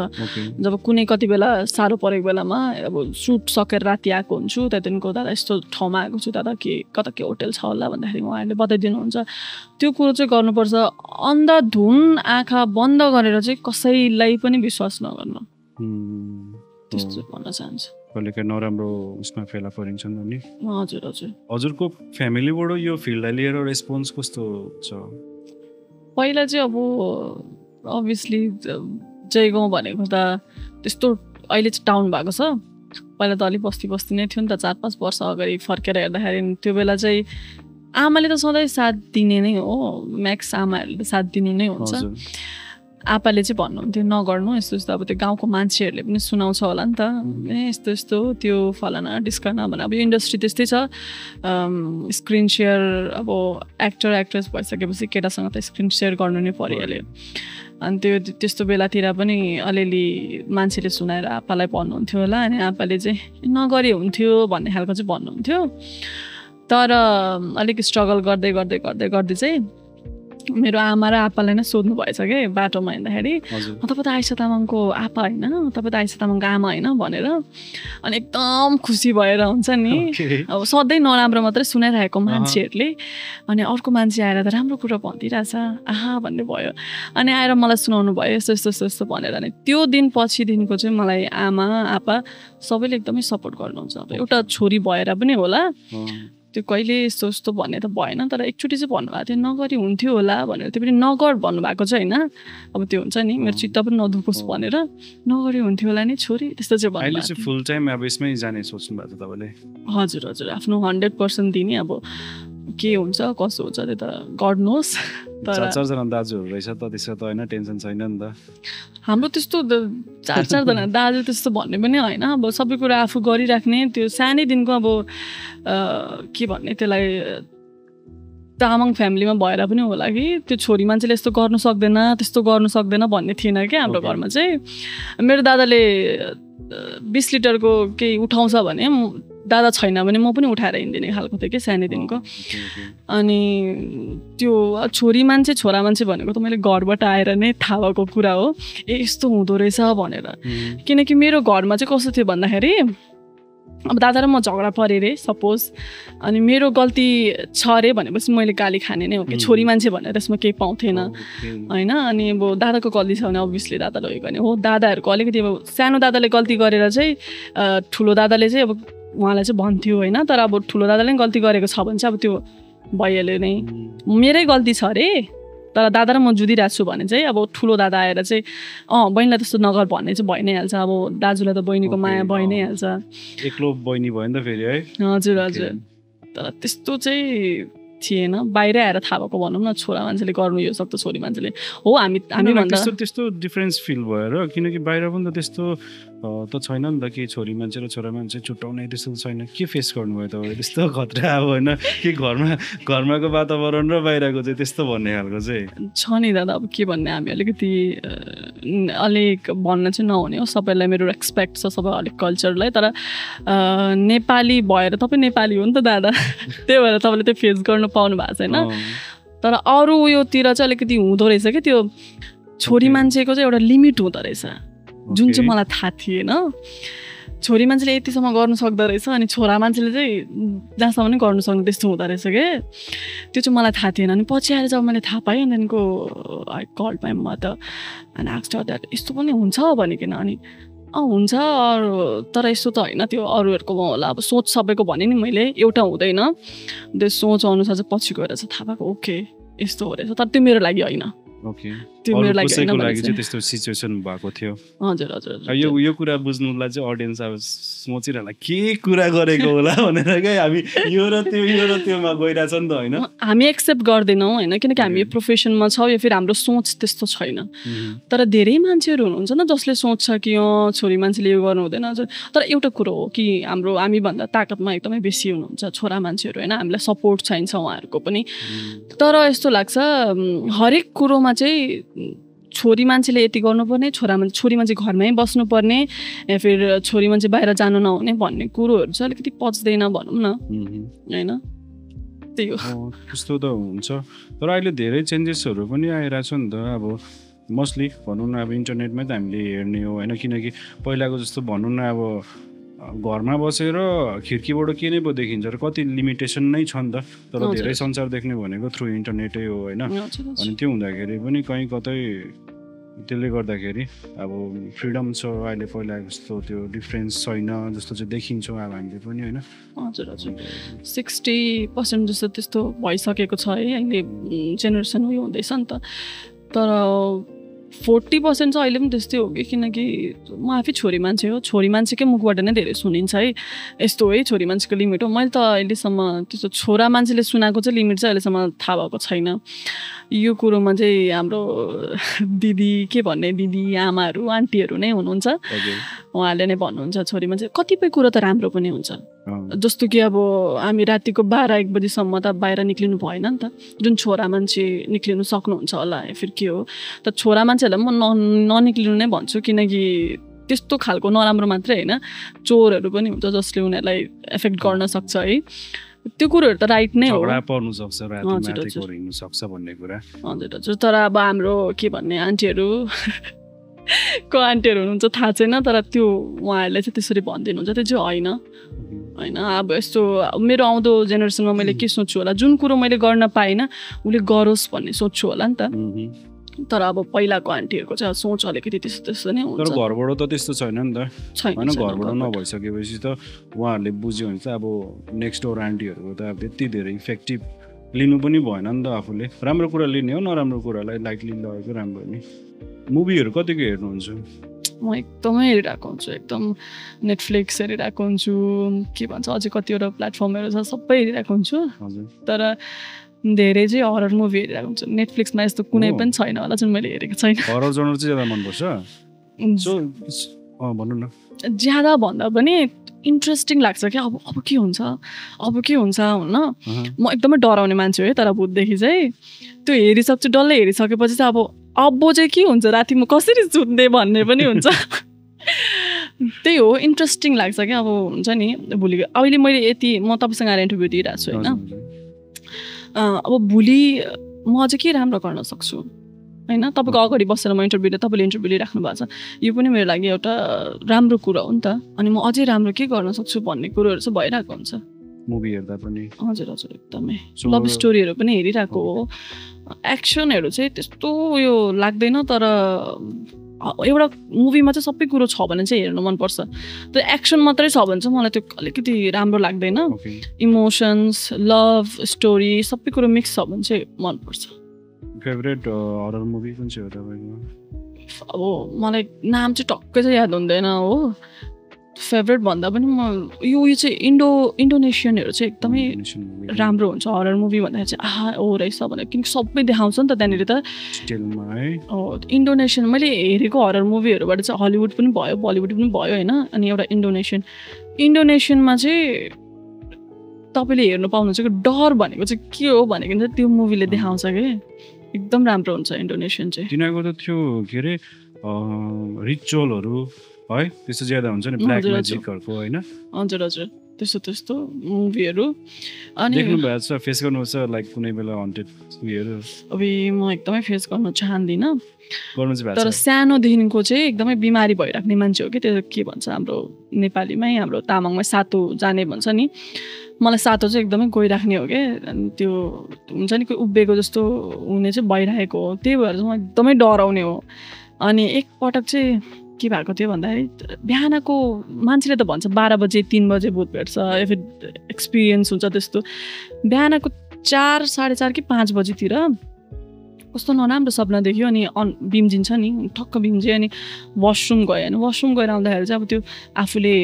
जब कुनै कति बेला साह्रो परेको बेलामा अब सुट सकेर राति आएको हुन्छु त्यहाँदेखिको दादा यस्तो ठाउँमा आएको छु दादा के कता के होटल छ होला भन्दाखेरि उहाँहरूले बताइदिनुहुन्छ त्यो कुरो चाहिँ गर्नुपर्छ अन्धाधुन आँखा बन्द गरेर चाहिँ कसैलाई पनि विश्वास नगर्नु त्यस्तो भन्न चाहन्छु कहिलेकाहीँ नराम्रो उसमा फेला परिन्छ नि हजुर हजुर हजुरको फ्यामिलीबाट यो फिल्डलाई लिएर रेस्पोन्स कस्तो छ पहिला चाहिँ अब अभियसली जयगाउँ भनेको त त्यस्तो अहिले चाहिँ टाउन भएको छ पहिला त अलिक बस्ती बस्ती नै थियो नि त 4-5 वर्ष अगाडि फर्केर हेर्दाखेरि त्यो बेला चाहिँ आमाले त सधैँ साथ दिने नै हो म्याक्स आमाहरूले साथ दिने नै हुन्छ आपाले चाहिँ भन्नुहुन्थ्यो नगर्नु यस्तो यस्तो अब त्यो गाउँको मान्छेहरूले पनि सुनाउँछ होला नि त ए यस्तो यस्तो त्यो फलाना डिस्कर्ना भनेर अब यो इन्डस्ट्री त्यस्तै छ स्क्रिन सेयर अब एक्टर एक्ट्रेस भइसकेपछि केटासँग त स्क्रिन सेयर गर्नु नै परिहाल्यो अनि त्यो त्यस्तो बेलातिर पनि अलिअलि मान्छेले सुनाएर आपालाई भन्नुहुन्थ्यो होला अनि आपाले चाहिँ नगरे हुन्थ्यो भन्ने खालको चाहिँ भन्नुहुन्थ्यो तर अलिक स्ट्रगल गर्दै गर्दै गर्दै गर्दै चाहिँ मेरो आमा र आपालाई नै सोध्नु भएछ कि बाटोमा हिँड्दाखेरि तपाईँ त आइसा तामाङको आपा होइन तपाईँ त आइसा तामाङको आमा होइन भनेर अनि एकदम खुसी भएर हुन्छ नि अब सधैँ नराम्रो मात्रै सुनाइरहेको मान्छेहरूले अनि अर्को मान्छे आएर त राम्रो कुरा भनिदिइरहेछ आहा भन्ने भयो अनि आएर मलाई सुनाउनु भयो यस्तो यस्तो यस्तो यस्तो भनेर अनि त्यो दिन पछिदेखिको चाहिँ मलाई आमा आपा सबैले एकदमै सपोर्ट गर्नुहुन्छ अब एउटा छोरी भएर पनि होला त्यो कहिले यस्तो यस्तो भन्ने त भएन तर एकचोटि चाहिँ भन्नुभएको थियो नगरी हुन्थ्यो होला भनेर त्यो पनि नगर भन्नुभएको चाहिँ होइन अब त्यो हुन्छ नि मेरो चित्त पनि नदुखोस् भनेर नगरी हुन्थ्यो होला नि छोरी त्यस्तो चाहिँ भन्नु फुल टाइम अब यसमै जाने सोच्नु भएको छ तपाईँले हजुर हजुर आफ्नो 100% दिने अब के हुन्छ कसो हुन्छ त्यो त गड नोस् तर 4-4 जना दाजुहरू रहेछ त त्यसो त होइन टेन्सन छैन नि त हाम्रो त्यस्तो 4-4 जना दाजु त्यस्तो भन्ने पनि होइन अब सबै कुरा आफू गरिराख्ने त्यो सानैदेखिको अब के भन्ने त्यसलाई तामाङ फ्यामिलीमा भएर पनि होला कि त्यो छोरी मान्छेले यस्तो गर्नु सक्दैन त्यस्तो गर्नु सक्दैन भन्ने थिएन क्या हाम्रो घरमा चाहिँ मेरो दादाले 20 लिटरको केही उठाउँछ भने दादा छैन भने म पनि उठाएर हिँड्दिने खालको थियो कि सानैदेखिको अनि त्यो छोरी मान्छे छोरा मान्छे भनेको त मैले घरबाट आएर नै थाहा भएको कुरा हो ए यस्तो हुँदो रहेछ भनेर किनकि मेरो घरमा चाहिँ कस्तो थियो भन्दाखेरि अब दादा र म झगडा परेँ रे सपोज अनि मेरो गल्ती छ अरे भनेपछि मैले गाली खाने नै हो कि छोरी मान्छे भनेर त्यसमा केही पाउँथेन होइन अनि अब दादाको गल्ती छ भने अभियसली दादाले उयो गर्ने हो दादाहरूको अलिकति अब सानो दादाले गल्ती गरेर चाहिँ ठुलो दादाले चाहिँ अब उहाँलाई चाहिँ भन्थ्यो होइन तर अब ठुलो दादाले पनि गल्ती गरेको छ भने चाहिँ अब त्यो भइहाल्यो नै मेरै गल्ती छ अरे तर दादा र म जुधिरहेको छु भने चाहिँ अब ठुलो दादा आएर चाहिँ बहिनीलाई त्यस्तो नगर भन्ने चाहिँ भइ नै हाल्छ अब दाजुलाई त बहिनीको माया भइ नै हाल्छ एक्लो बहिनी भयो नि त फेरि है हजुर हजुर तर त्यस्तो चाहिँ थिएन बाहिर आएर थाहा भएको भनौँ न छोरा मान्छेले गर्नु यो सक्छ छोरी मान्छेले हो हामी भन्दा त्यस्तो डिफरेन्स फिल भएर किनकि बाहिर पनि त त्यस्तो त छैन नि त कि छोरी मान्छे र छोरा मान्छे छुट्याउने त्यस्तो छैन के फेस गर्नुभयो तपाईँले त्यस्तो खतरा अब होइन कि घरमाको वातावरण र बाहिरको चाहिँ त्यस्तो भन्ने खालको चाहिँ छ नि दादा अब के भन्ने हामी अलिकति अलिक भन्न चाहिँ नहुने हो सबैलाई मेरो रेस्पेक्ट छ सबै अलिक कल्चरलाई तर नेपाली भएर तपाईँ नेपाली हो नि त दादा त्यही भएर तपाईँले त्यो फेस गर्नु पाउनु भएको छैन तर अरू उयोतिर चाहिँ अलिकति हुँदो रहेछ कि त्यो छोरी मान्छेको चाहिँ एउटा लिमिट हुँदो रहेछ जुन चाहिँ मलाई थाहा थिएन छोरी मान्छेले यतिसम्म गर्नु सक्दो रहेछ अनि छोरा मान्छेले चाहिँ जहाँसम्म नै गर्नु सक्ने त्यस्तो हुँदो रहेछ कि त्यो चाहिँ मलाई थाहा थिएन अनि पछि आएर जब मैले थाहा पाएँ त्यहाँदेखिको I called my mother and asked her that यस्तो पनि हुन्छ भनिकन अनि हुन्छ अरू तर यस्तो त होइन त्यो अरूहरूकोमा होला अब सोच सबैको भने नि मैले एउटा हुँदैन त्यो सोच अनुसार चाहिँ पछि गएर चाहिँ थाहा पाएको ओके यस्तो हो रहेछ तर त्यो मेरो लागि होइन ओके त्यो मेरो लागि कसैको लागि चाहिँ त्यस्तो सिचुएसन भएको थियो हजुर हजुर यो कुरा बुझ्नुलाई चाहिँ अडियन्स अब सोचिरहला के कुरा गरेको होला भनेर क्या हामी यो र त्योमा गइरहेछ नि त होइन हामी एक्सेप्ट गर्दैनौँ होइन किनकि हामी यो प्रोफेसनमा छौँ या फेरि हाम्रो सोच त्यस्तो छैन तर धेरै मान्छेहरू हुनुहुन्छ न जसले सोच्छ कि छोरी मान्छेले यो गर्नु हुँदैन तर एउटा कुरो हो कि हामीभन्दा ताकतमा एकदमै बेसी हुनुहुन्छ छोरा मान्छेहरू होइन हामीलाई सपोर्ट चाहिन्छ उहाँहरूको पनि तर यस्तो लाग्छ हरेक कुरोमा चाहिँ छोरी मान्छेले यति गर्नुपर्ने छोरी मान्छे घरमै बस्नुपर्ने या फिर छोरी मान्छे बाहिर जानु नहुने भन्ने कुरोहरू चाहिँ अलिकति पच्दैन भनौँ न होइन त्यही हो त्यस्तो त हुन्छ तर अहिले धेरै चेन्जेसहरू पनि आइरहेछ नि त अब मोस्टली भनौँ न अब इन्टरनेटमै त हामीले हेर्ने हो होइन किनकि पहिलाको जस्तो भनौँ न अब घरमा बसेर खिड्कीबाट के नै पो देखिन्छ र कति लिमिटेसन नै छ नि त तर धेरै संसार देख्ने भनेको थ्रु इन्टरनेटै हो होइन अनि त्यो हुँदाखेरि पनि कहीँ कतै त्यसले गर्दाखेरि अब फ्रिडम छ अहिले पहिलाको जस्तो त्यो डिफ्रेन्स छैन जस्तो चाहिँ देखिन्छौँ अब हामीले पनि होइन हजुर हजुर 60% जस्तो त्यस्तो भइसकेको छ है अहिले जेनेरेसन उयो हुँदैछ नि त तर 40% चाहिँ अहिले पनि त्यस्तै हो कि किनकि म आफै छोरी मान्छे हो छोरी मान्छेकै मुखबाट नै धेरै सुनिन्छ है यस्तो है छोरी मान्छेको लिमिट हो मैले त अहिलेसम्म त्यस्तो छोरा मान्छेले सुनाएको चाहिँ लिमिट चाहिँ अहिलेसम्म थाहा भएको छैन यो कुरोमा चाहिँ हाम्रो दिदी के भन्ने दिदी आमाहरू आन्टीहरू नै हुनुहुन्छ उहाँले नै भन्नुहुन्छ छोरी मान्छे कतिपय कुरो त राम्रो पनि हुन्छ जस्तो कि अब हामी रातिको 12-1 बजीसम्म त बाहिर निक्लिनु भएन नि त जुन छोरा मान्छे निक्लिनु सक्नुहुन्छ होला या फिर के हो त छोरा मान्छेहरूलाई म ननिक्लिनु नै भन्छु किनकि त्यस्तो खालको नराम्रो मात्रै होइन चोरहरू पनि हुन्छ जसले उनीहरूलाई एफेक्ट गर्न सक्छ है त्यो कुरोहरू त राइट नै हो पर्नु सक्छ हिँड्नु सक्छ भन्ने कुरा हजुर हजुर तर अब हाम्रो के भन्ने आन्टीहरू को आन्टीहरू हुनुहुन्छ थाहा छैन तर त्यो उहाँहरूले चाहिँ त्यसरी भनिदिनुहुन्छ त्यो चाहिँ होइन होइन अब यस्तो मेरो आउँदो जेनेरेसनमा मैले के सोच्छु होला जुन कुरो मैले गर्न पाइनँ उसले गरोस् भन्ने सोच्छु होला नि त तर अब पहिलाको आन्टीहरूको चाहिँ सोच अलिकति त्यस्तो नै हुन्छ तर घरबाट त त्यस्तो छैन नि त होइन घरबाट नभइसकेपछि त उहाँहरूले बुझ्यो भने चाहिँ अब नेक्स्ट डोर आन्टीहरूको त अब त्यति धेरै इफेक्टिभ लिनु पनि भएन नि त आफूले राम्रो कुरा लिने हो नराम्रो कुरालाई लाइटली लगेको राम्रो नि मुभीहरू कतिको हेर्नुहुन्छ म एकदमै हेरिरहेको हुन्छु एकदम नेटफ्लिक्स हेरिरहेको हुन्छु के भन्छ अझै कतिवटा प्लेटफर्महरू छ सबै हेरिरहेको हुन्छु तर धेरै चाहिँ हरर मुभी हेरिरहेको हुन्छु नेटफ्लिक्समा यस्तो कुनै पनि छैन होला जुन मैले हेरेको छैन हरर जनर चाहिँ ज्यादा मनपर्छ भन्नु न ज्यादा भन्दा पनि इन्ट्रेस्टिङ लाग्छ क्या अब के हुन्छ हुन्न म एकदमै डराउने मान्छे हो है तर भूतदेखि चाहिँ त्यो हेरिसक्छु डल्लै हेरिसकेपछि चाहिँ अब चाहिँ के हुन्छ राति म कसरी सुत्ने भन्ने पनि हुन्छ त्यही हो इन्ट्रेस्टिङ लाग्छ क्या अब हुन्छ नि भोलि अहिले मैले यति म तपाईँसँग आएर इन्टरभ्यू दिइरहेको छु होइन अब भोलि म अझै के राम्रो गर्न सक्छु होइन तपाईँको अगाडि बसेर म तपाईँले इन्टरभ्यू लिइराख्नु भएको छ यो पनि मेरो लागि एउटा राम्रो कुरा हो नि त अनि म अझै राम्रो के गर्न सक्छु भन्ने कुरोहरू चाहिँ भइरहेको हुन्छ मुभी हेर्दा पनि हजुर हजुर एकदमै लभ स्टोरीहरू पनि हेरिरहेको हो एक्सनहरू चाहिँ त्यस्तो उयो लाग्दैन तर एउटा मुभीमा चाहिँ सबै कुरो छ भने चाहिँ हेर्नु मनपर्छ त्यो एक्सन मात्रै छ भने चाहिँ मलाई त्यो अलिकति राम्रो लाग्दैन इमोसन्स लभ स्टोरी सबै कुरो मिक्स छ भने चाहिँ मनपर्छ फेभरेट हरर मुभी कुन चाहिँ हो तपाईँको अब मलाई नाम चाहिँ टक्कै चाहिँ याद हुँदैन हो फेभरेट भन्दा पनि म यो चाहिँ इन्डोनेसियनहरू चाहिँ एकदमै राम्रो हुन्छ हरर मुभी भन्दाखेरि चाहिँ हो रहेछ भनेर किनकि सबै देखाउँछ नि त त्यहाँनिर त इन्डोनेसियन मैले हेरेको हरर मुभीहरूबाट चाहिँ हलिउड पनि भयो बलिउड पनि भयो होइन अनि एउटा इन्डोनेसियनमा चाहिँ तपाईँले हेर्नु पाउनुहुन्छ कि डर भनेको चाहिँ के हो भनेको चाहिँ त्यो मुभीले देखाउँछ कि एकदम राम्रो हुन्छ इन्डोनेसियन चाहिँ तिनीहरूको त त्यो के अरे रिचुअलहरू है त्यस्तो ज्यादा हुन्छ नि ब्ल्याक म्याजिकहरुको हैन हजुर हजुर त्यस्तो मुभीहरु अनि देख्नु भएको छ फेस गर्नुहुन्छ लाइक कुनै बेला हन्टेड उयोहरु अब म एकदमै फेस गर्न चाहन्दिन गर्नु चाहिँ भएको छ तर सानो देखिनको चाहिँ एकदमै बिमारी भइराख्ने मान्छे हो कि त्यो के भन्छ हाम्रो नेपालीमै हाम्रो तामाङमै सातो जाने भन्छ नि मलाई सातो चाहिँ एकदमै गइराख्ने हो के अनि त्यो हुन्छ नि कोही उभिएको जस्तो हुने चाहिँ भइरहेको हो त्यही भएर चाहिँ म एकदमै डराउने हो अनि एक पटक चाहिँ के भएको थियो भन्दाखेरि बिहानको मान्छेले त भन्छ 12 बजे 3 बजे भूत भेट्छ या फिर एक्सपिरियन्स हुन्छ त्यस्तो बिहानको 4 4:30 कि 5 बजेतिर कस्तो नराम्रो सपना देख्यो अनि बिम्जिन्छ नि ठक्क बिम्जे अनि वासरुम गयो अनि वासरुम गएर आउँदाखेरि चाहिँ अब त्यो आफूले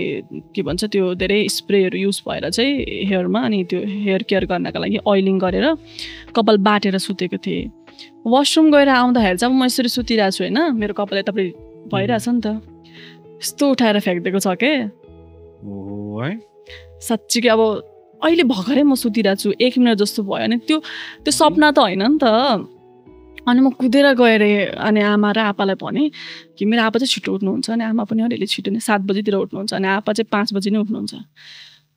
के भन्छ त्यो धेरै स्प्रेहरू युज भएर चाहिँ हेयरमा अनि त्यो हेयर केयर गर्नका लागि ओइलिङ गरेर कपाल बाटेर सुतेको थिएँ वासरुम गएर आउँदाखेरि चाहिँ अब म यसरी सुतिरहेको छु होइन मेरो कपाल यतापट्टि भइरहेछ नि त यस्तो उठाएर फ्याँकिदिएको छ के साँच्चीकै अब अहिले भर्खरै म सुतिरहेको छु 1 मिनट जस्तो भयो अनि त्यो सपना त होइन नि त अनि म कुदेर गएर अनि आमा र आपालाई भने कि मेरो आपा चाहिँ छिटो उठ्नुहुन्छ अनि आमा पनि अलिअलि छिटो नै 7 बजीतिर उठ्नुहुन्छ अनि आपा चाहिँ 5 बजी नै उठ्नुहुन्छ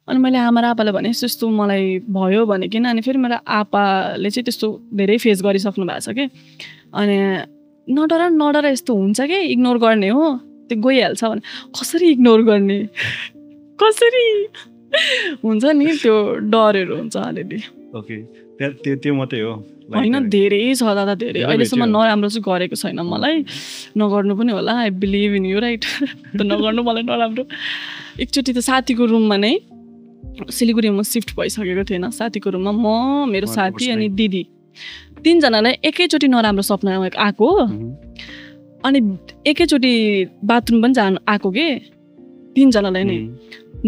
अनि मैले आमा र आपालाई भने यस्तो मलाई भयो भनेकिन अनि फेरि मेरो आपाले चाहिँ त्यस्तो धेरै फेस गरिसक्नु भएको छ कि अनि नडर यस्तो हुन्छ कि इग्नोर गर्ने हो त्यो गइहाल्छ भने कसरी इग्नोर गर्ने कसरी हुन्छ नि त्यो डरहरू हुन्छ अलिअलि ओके त्यो मात्रै हो होइन धेरै छ दादा धेरै अहिलेसम्म नराम्रो चाहिँ गरेको छैन मलाई नगर्नु पनि होला I believe in you right त नगर्नु मलाई नराम्रो एकचोटि त साथीको रुममा नै सिलगढीमा सिफ्ट भइसकेको थिएन साथीको रुममा म मेरो साथी अनि दिदी 3 जनालाई एकैचोटि नराम्रो सपना आएको अनि एकैचोटि बाथरुम पनि जानु आएको के 3 जनालाई नै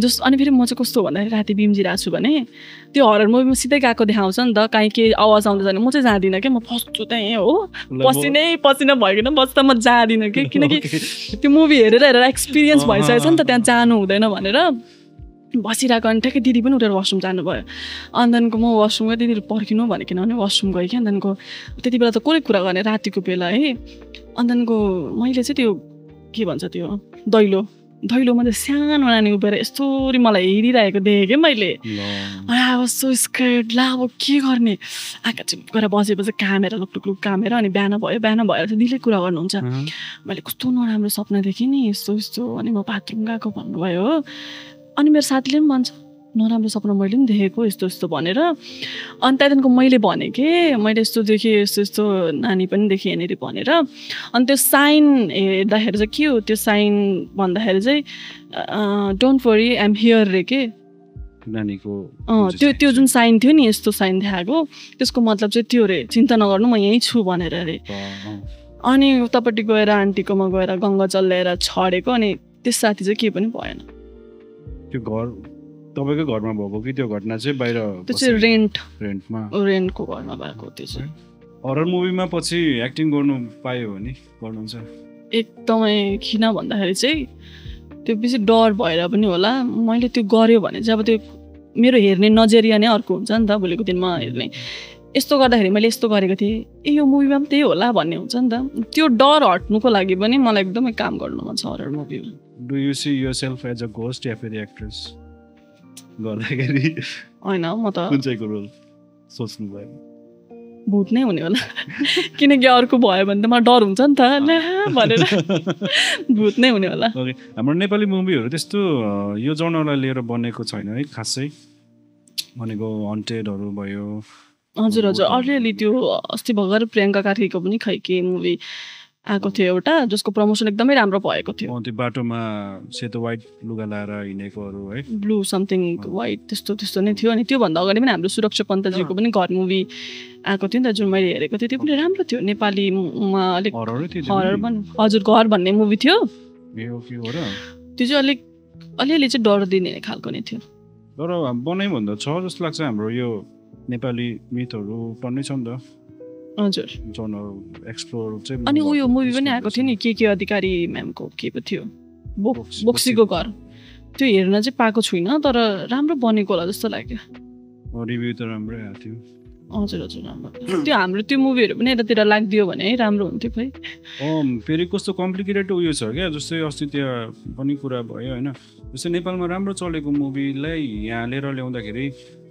जस्ट अनि फेरि म चाहिँ कस्तो भन्दाखेरि राति बिम्जिरहेको छु भने त्यो हरर मुभीमा सिधै गएको देखाउँछ नि त काहीँ के आवाज आउँदैछ भने म चाहिँ जाँदिनँ क्या म फस्छु त्यहीँ हो पसिना भइकन बस्दा म जाँदिनँ कि किनकि त्यो मुभी हेरेर एक्सपिरियन्स भइसकेछ नि त त्यहाँ जानु हुँदैन भनेर बसिरहेको अनि ठ्याक्कै दिदी पनि उठेर वासरुम जानुभयो अनि त्यहाँदेखिको म वासरुम गएँ दिदी पर्खिनु भनेकिन अनि वासरुम गएँ क्या त्यहाँदेखिको त्यति बेला त कसले कुरा गर्ने रातिको बेला है अनि त्यहाँदेखिको मैले चाहिँ त्यो के भन्छ त्यो दैलोमा चाहिँ सानो नानी उभिएर यस्तोरी मलाई हेरिरहेको देखेँ क्या मैले अब सो स्केर्ड ला अब के गर्ने आँखा चिप गरेर बसेपछि कामेर लुकटुक कामेर अनि बिहान भएर चाहिँ दिदीले कुरा गर्नुहुन्छ मैले कस्तो नराम्रो सपना देखेँ नि यस्तो अनि म बाथरुम गएको भन्नुभयो हो अनि मेरो साथीले पनि भन्छ नराम्रो सपना मैले पनि देखेको यस्तो भनेर अनि त्यहाँदेखिको मैले भनेँ कि मैले यस्तो देखेँ यस्तो नानी पनि देखेँ यहाँनिर भनेर अनि त्यो साइन हेर्दाखेरि चाहिँ के हो त्यो साइन भन्दाखेरि चाहिँ डोन्ट वरी आइएम हियर रे के नानीको त्यो जुन साइन थियो नि यस्तो साइन देखाएको त्यसको मतलब चाहिँ त्यो रे चिन्ता नगर्नु म यहीँ छु भनेर रे अनि उतापट्टि गएर आन्टीकोमा गएर गङ्गा जल ल्याएर छडेको अनि त्यस साथी चाहिँ के पनि भएन त्यो घर तपाईको घरमा भएको कि त्यो घटना चाहिँ बाहिर त्यो चाहिँ रेन्टको घरमा भएको त्यो चाहिँ हरर मुभीमा पछि एक्टिङ गर्नु पायो भने गर्नुहुन्छ एकदमै किन भन्दाखेरि चाहिँ त्यो बेसी डर भएर पनि होला मैले त्यो गर्यो भने चाहिँ अब त्यो मेरो हेर्ने नजरिया नै अर्को हुन्छ नि त भोलिको दिनमा हेर्ने यस्तो गर्दाखेरि मैले यस्तो गरेको थिएँ यो मुभीमा पनि त्यही होला भन्ने हुन्छ नि त त्यो डर हट्नुको लागि पनि मलाई एकदमै काम गर्नु मन छ हरर मुभीमा do you see yourself as a ghost या फेरि एक्ट्रेस गर्दाखेरि होइन म त कुन चाहिँको रोल सोच्नु भयो भूत नै हुने होला किनकि अर्को भयो भने त मलाई डर हुन्छ नि त भनेर भूत नै हुने होला ओके हाम्रो नेपाली मुभीहरू त्यस्तो यो जनरलाई लिएर बनेको छैन है खासै भनेको हन्टेडहरू भयो हजुर अलिअलि त्यो अस्ति भर्खर प्रियङ्का कार्कीको पनि खै के मुभी आएको थियो एउटा जसको प्रमोसन एकदमै राम्रो भएको थियो त्यो बाटोमा सेतो व्हाइट लुगा लाएर हिँडेकोहरू है ब्लू समथिङ व्हाइट त्यस्तो नै थियो अनि त्योभन्दा अगाडि पनि हाम्रो सुरक्षा पन्तजीको पनि घर मुभी आएको थियो नि त जुन मैले हेरेको थिएँ त्यो पनि राम्रो थियो नेपालीमा अलिक हरर पनि हजुर घर भन्ने मुभी थियो त्यो चाहिँ अलिअलि चाहिँ डर दिने खालको नै थियो तर बनाइ भन्दा छ जस्तो लाग्छ हाम्रो यो नेपाली मिथहरू टन्नै छ नि त हजुर जनरल एक्सप्लोर चाहिँ अनि उयो मुभी पनि आएको थियो नि के अधिकारी म्यामको के पो थियो बोक्सीको घर त्यो हेर्न चाहिँ पाएको छुइनँ तर राम्रो बनेको होला जस्तो लाग्यो रिभ्यू त राम्रै आएको थियो हजुर राम्रो त्यो हाम्रो त्यो मुभीहरू पनि यतातिर लाग्दियो भने है राम्रो हुन्थ्यो खै फेरि कस्तो कम्प्लिकेटेड उयो छ क्या जस्तै अस्ति त्यहाँ पनि कुरा भयो होइन जस्तै नेपालमा राम्रो चलेको मुभीलाई यहाँ लिएर ल्याउँदाखेरि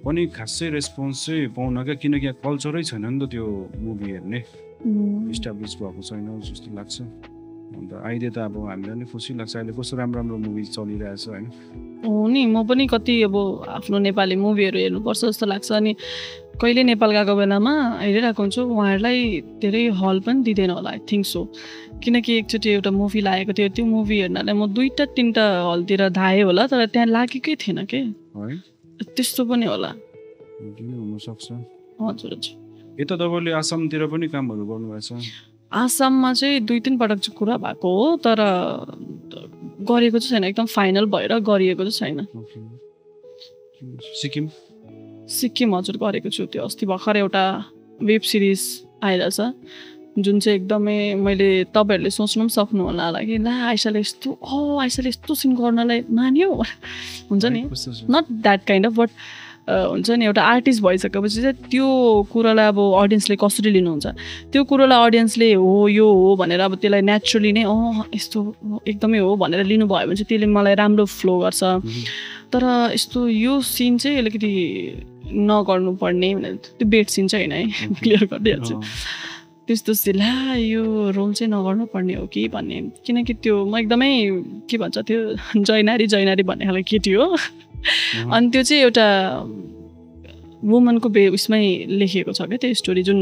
पनि खासै रेस्पोन्स चाहिँ पाउन क्या किनकि यहाँ कल्चरै छैन नि त त्यो मुभी हेर्ने इस्टाब्लिस भएको छैन जस्तो लाग्छ अन्त अहिले त अब हामीलाई नै खुसी लाग्छ अहिले कस्तो राम्रो मुभी चलिरहेछ होइन हो नि म पनि कति अब आफ्नो नेपाली मुभीहरू हेर्नुपर्छ जस्तो लाग्छ अनि कहिले नेपाल गएको बेलामा हेरिरहेको हुन्छु उहाँहरूलाई धेरै हल पनि दिँदैन होला आई थिङ्क सो किनकि एकचोटि एउटा मुभी लागेको थियो त्यो मुभी हेर्नलाई म 2-3 हलतिर धाएँ होला तर त्यहाँ लागेकै थिएन के त्यस्तो पनि होला हुनसक्छ हजुर यता तपाईँले आसामतिर पनि कामहरू गर्नुभएको छ? आसाममा चाहिँ 2-3 पटक चाहिँ कुरा भएको हो तर गरेको चाहिँ छैन एकदम फाइनल भएर गरिएको चाहिँ छैन। सिक्किम सिक्किम हजुर गरेको छु। त्यो अस्ति भर्खर एउटा वेब सिरिज आइरहेछ जुन चाहिँ एकदमै मैले तपाईँहरूले सोच्नु पनि सक्नु होला कि ला आइसाले यस्तो सिन गर्नलाई मान्यो हुन्छ नि not that kind of but हुन्छ नि एउटा आर्टिस्ट भइसकेपछि चाहिँ त्यो कुरालाई अब अडियन्सले कसरी लिनुहुन्छ त्यो कुरालाई अडियन्सले हो यो हो भनेर अब त्यसलाई नेचुरली नै यस्तो एकदमै हो भनेर लिनुभयो भने चाहिँ त्यसले मलाई राम्रो फ्लो गर्छ। तर यस्तो यो सिन चाहिँ अलिकति नगर्नुपर्ने भनेर त्यो बेड सिन चाहिँ होइन है क्लियर गरिदिइहाल्छु त्यस्तो ला यो रोल चाहिँ नगर्नुपर्ने हो कि भन्ने किनकि त्यो म एकदमै के भन्छ त्यो जैनारी भन्ने खालको केटी हो अनि त्यो चाहिँ एउटा वुमनको उसमै लेखिएको छ क्या त्यो स्टोरी जुन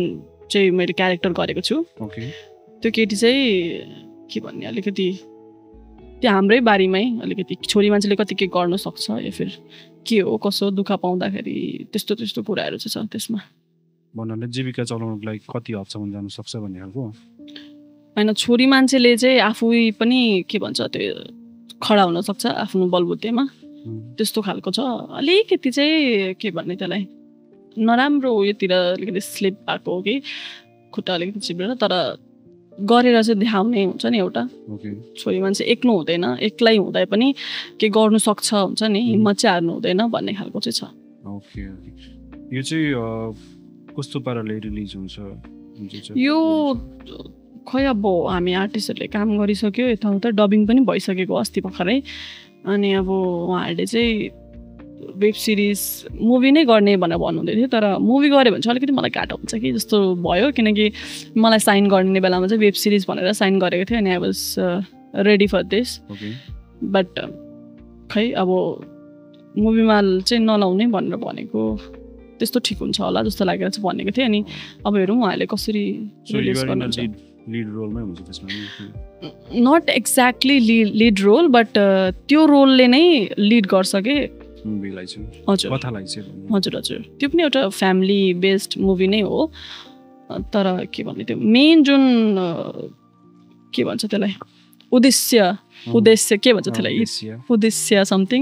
चाहिँ मैले क्यारेक्टर गरेको छु। त्यो केटी चाहिँ के भन्ने अलिकति त्यो हाम्रै बारीमै अलिकति छोरी मान्छेले कति के गर्न सक्छ या फिर के हो कसो दुःख पाउँदाखेरि त्यस्तो कुराहरू चाहिँ छ त्यसमा। भन्नाले जीविका चलाउनुको लागि कति हदसम्म जानु सक्छ भन्ने खालको होइन छोरी मान्छेले चाहिँ आफै पनि के भन्छ त्यो खडा हुन सक्छ आफ्नो बलबुतेमा त्यस्तो खालको छ। अलिकति चाहिँ के भन्ने त्यसलाई नराम्रो उयोतिर अलिकति स्लिप भएको हो कि खुट्टा अलिकति चिप्लेर तर गरेर चाहिँ देखाउने हुन्छ नि एउटा छोरी मान्छे एक्लो हुँदैन एक्लै हुँदै पनि के गर्नु सक्छ हुन्छ नि हिम्मत चाहिँ हार्नु हुँदैन भन्ने खालको चाहिँ छ। यो चाहिँ कस्तो पाराले रिलिज हुन्छ यो खै अब हामी आर्टिस्टहरूले काम गरिसक्यो यताउता डबिङ पनि भइसकेको अस्ति भर्खरै अनि अब उहाँहरूले चाहिँ वेब सिरिज मुभी नै गर्ने भनेर भन्नुहुँदै थियो तर मुभी गऱ्यो भने चाहिँ अलिकति मलाई गाह्रो हुन्छ कि जस्तो भयो किनकि मलाई साइन गर्ने बेलामा चाहिँ वेब सिरिज भनेर साइन गरेको थियो अनि I was ready for this but खै अब मुभीमा चाहिँ नलाउने भनेर भनेको त्यस्तो ठिक हुन्छ होला जस्तो लागेर चाहिँ भनेको थिएँ अनि अब हेरौँ उहाँहरूले कसरी रिलिज गर्नुहुन्छ। Not exactly lead role but त्यो रोलले नै लिड गर्छ कि हजुर त्यो पनि एउटा फ्यामिली बेस्ड मुभी नै हो तर के भन्ने त्यो मेन जुन के भन्छ त्यसलाई उद्देश्य के भन्छ त्यसलाई उद्देश्य समथिङ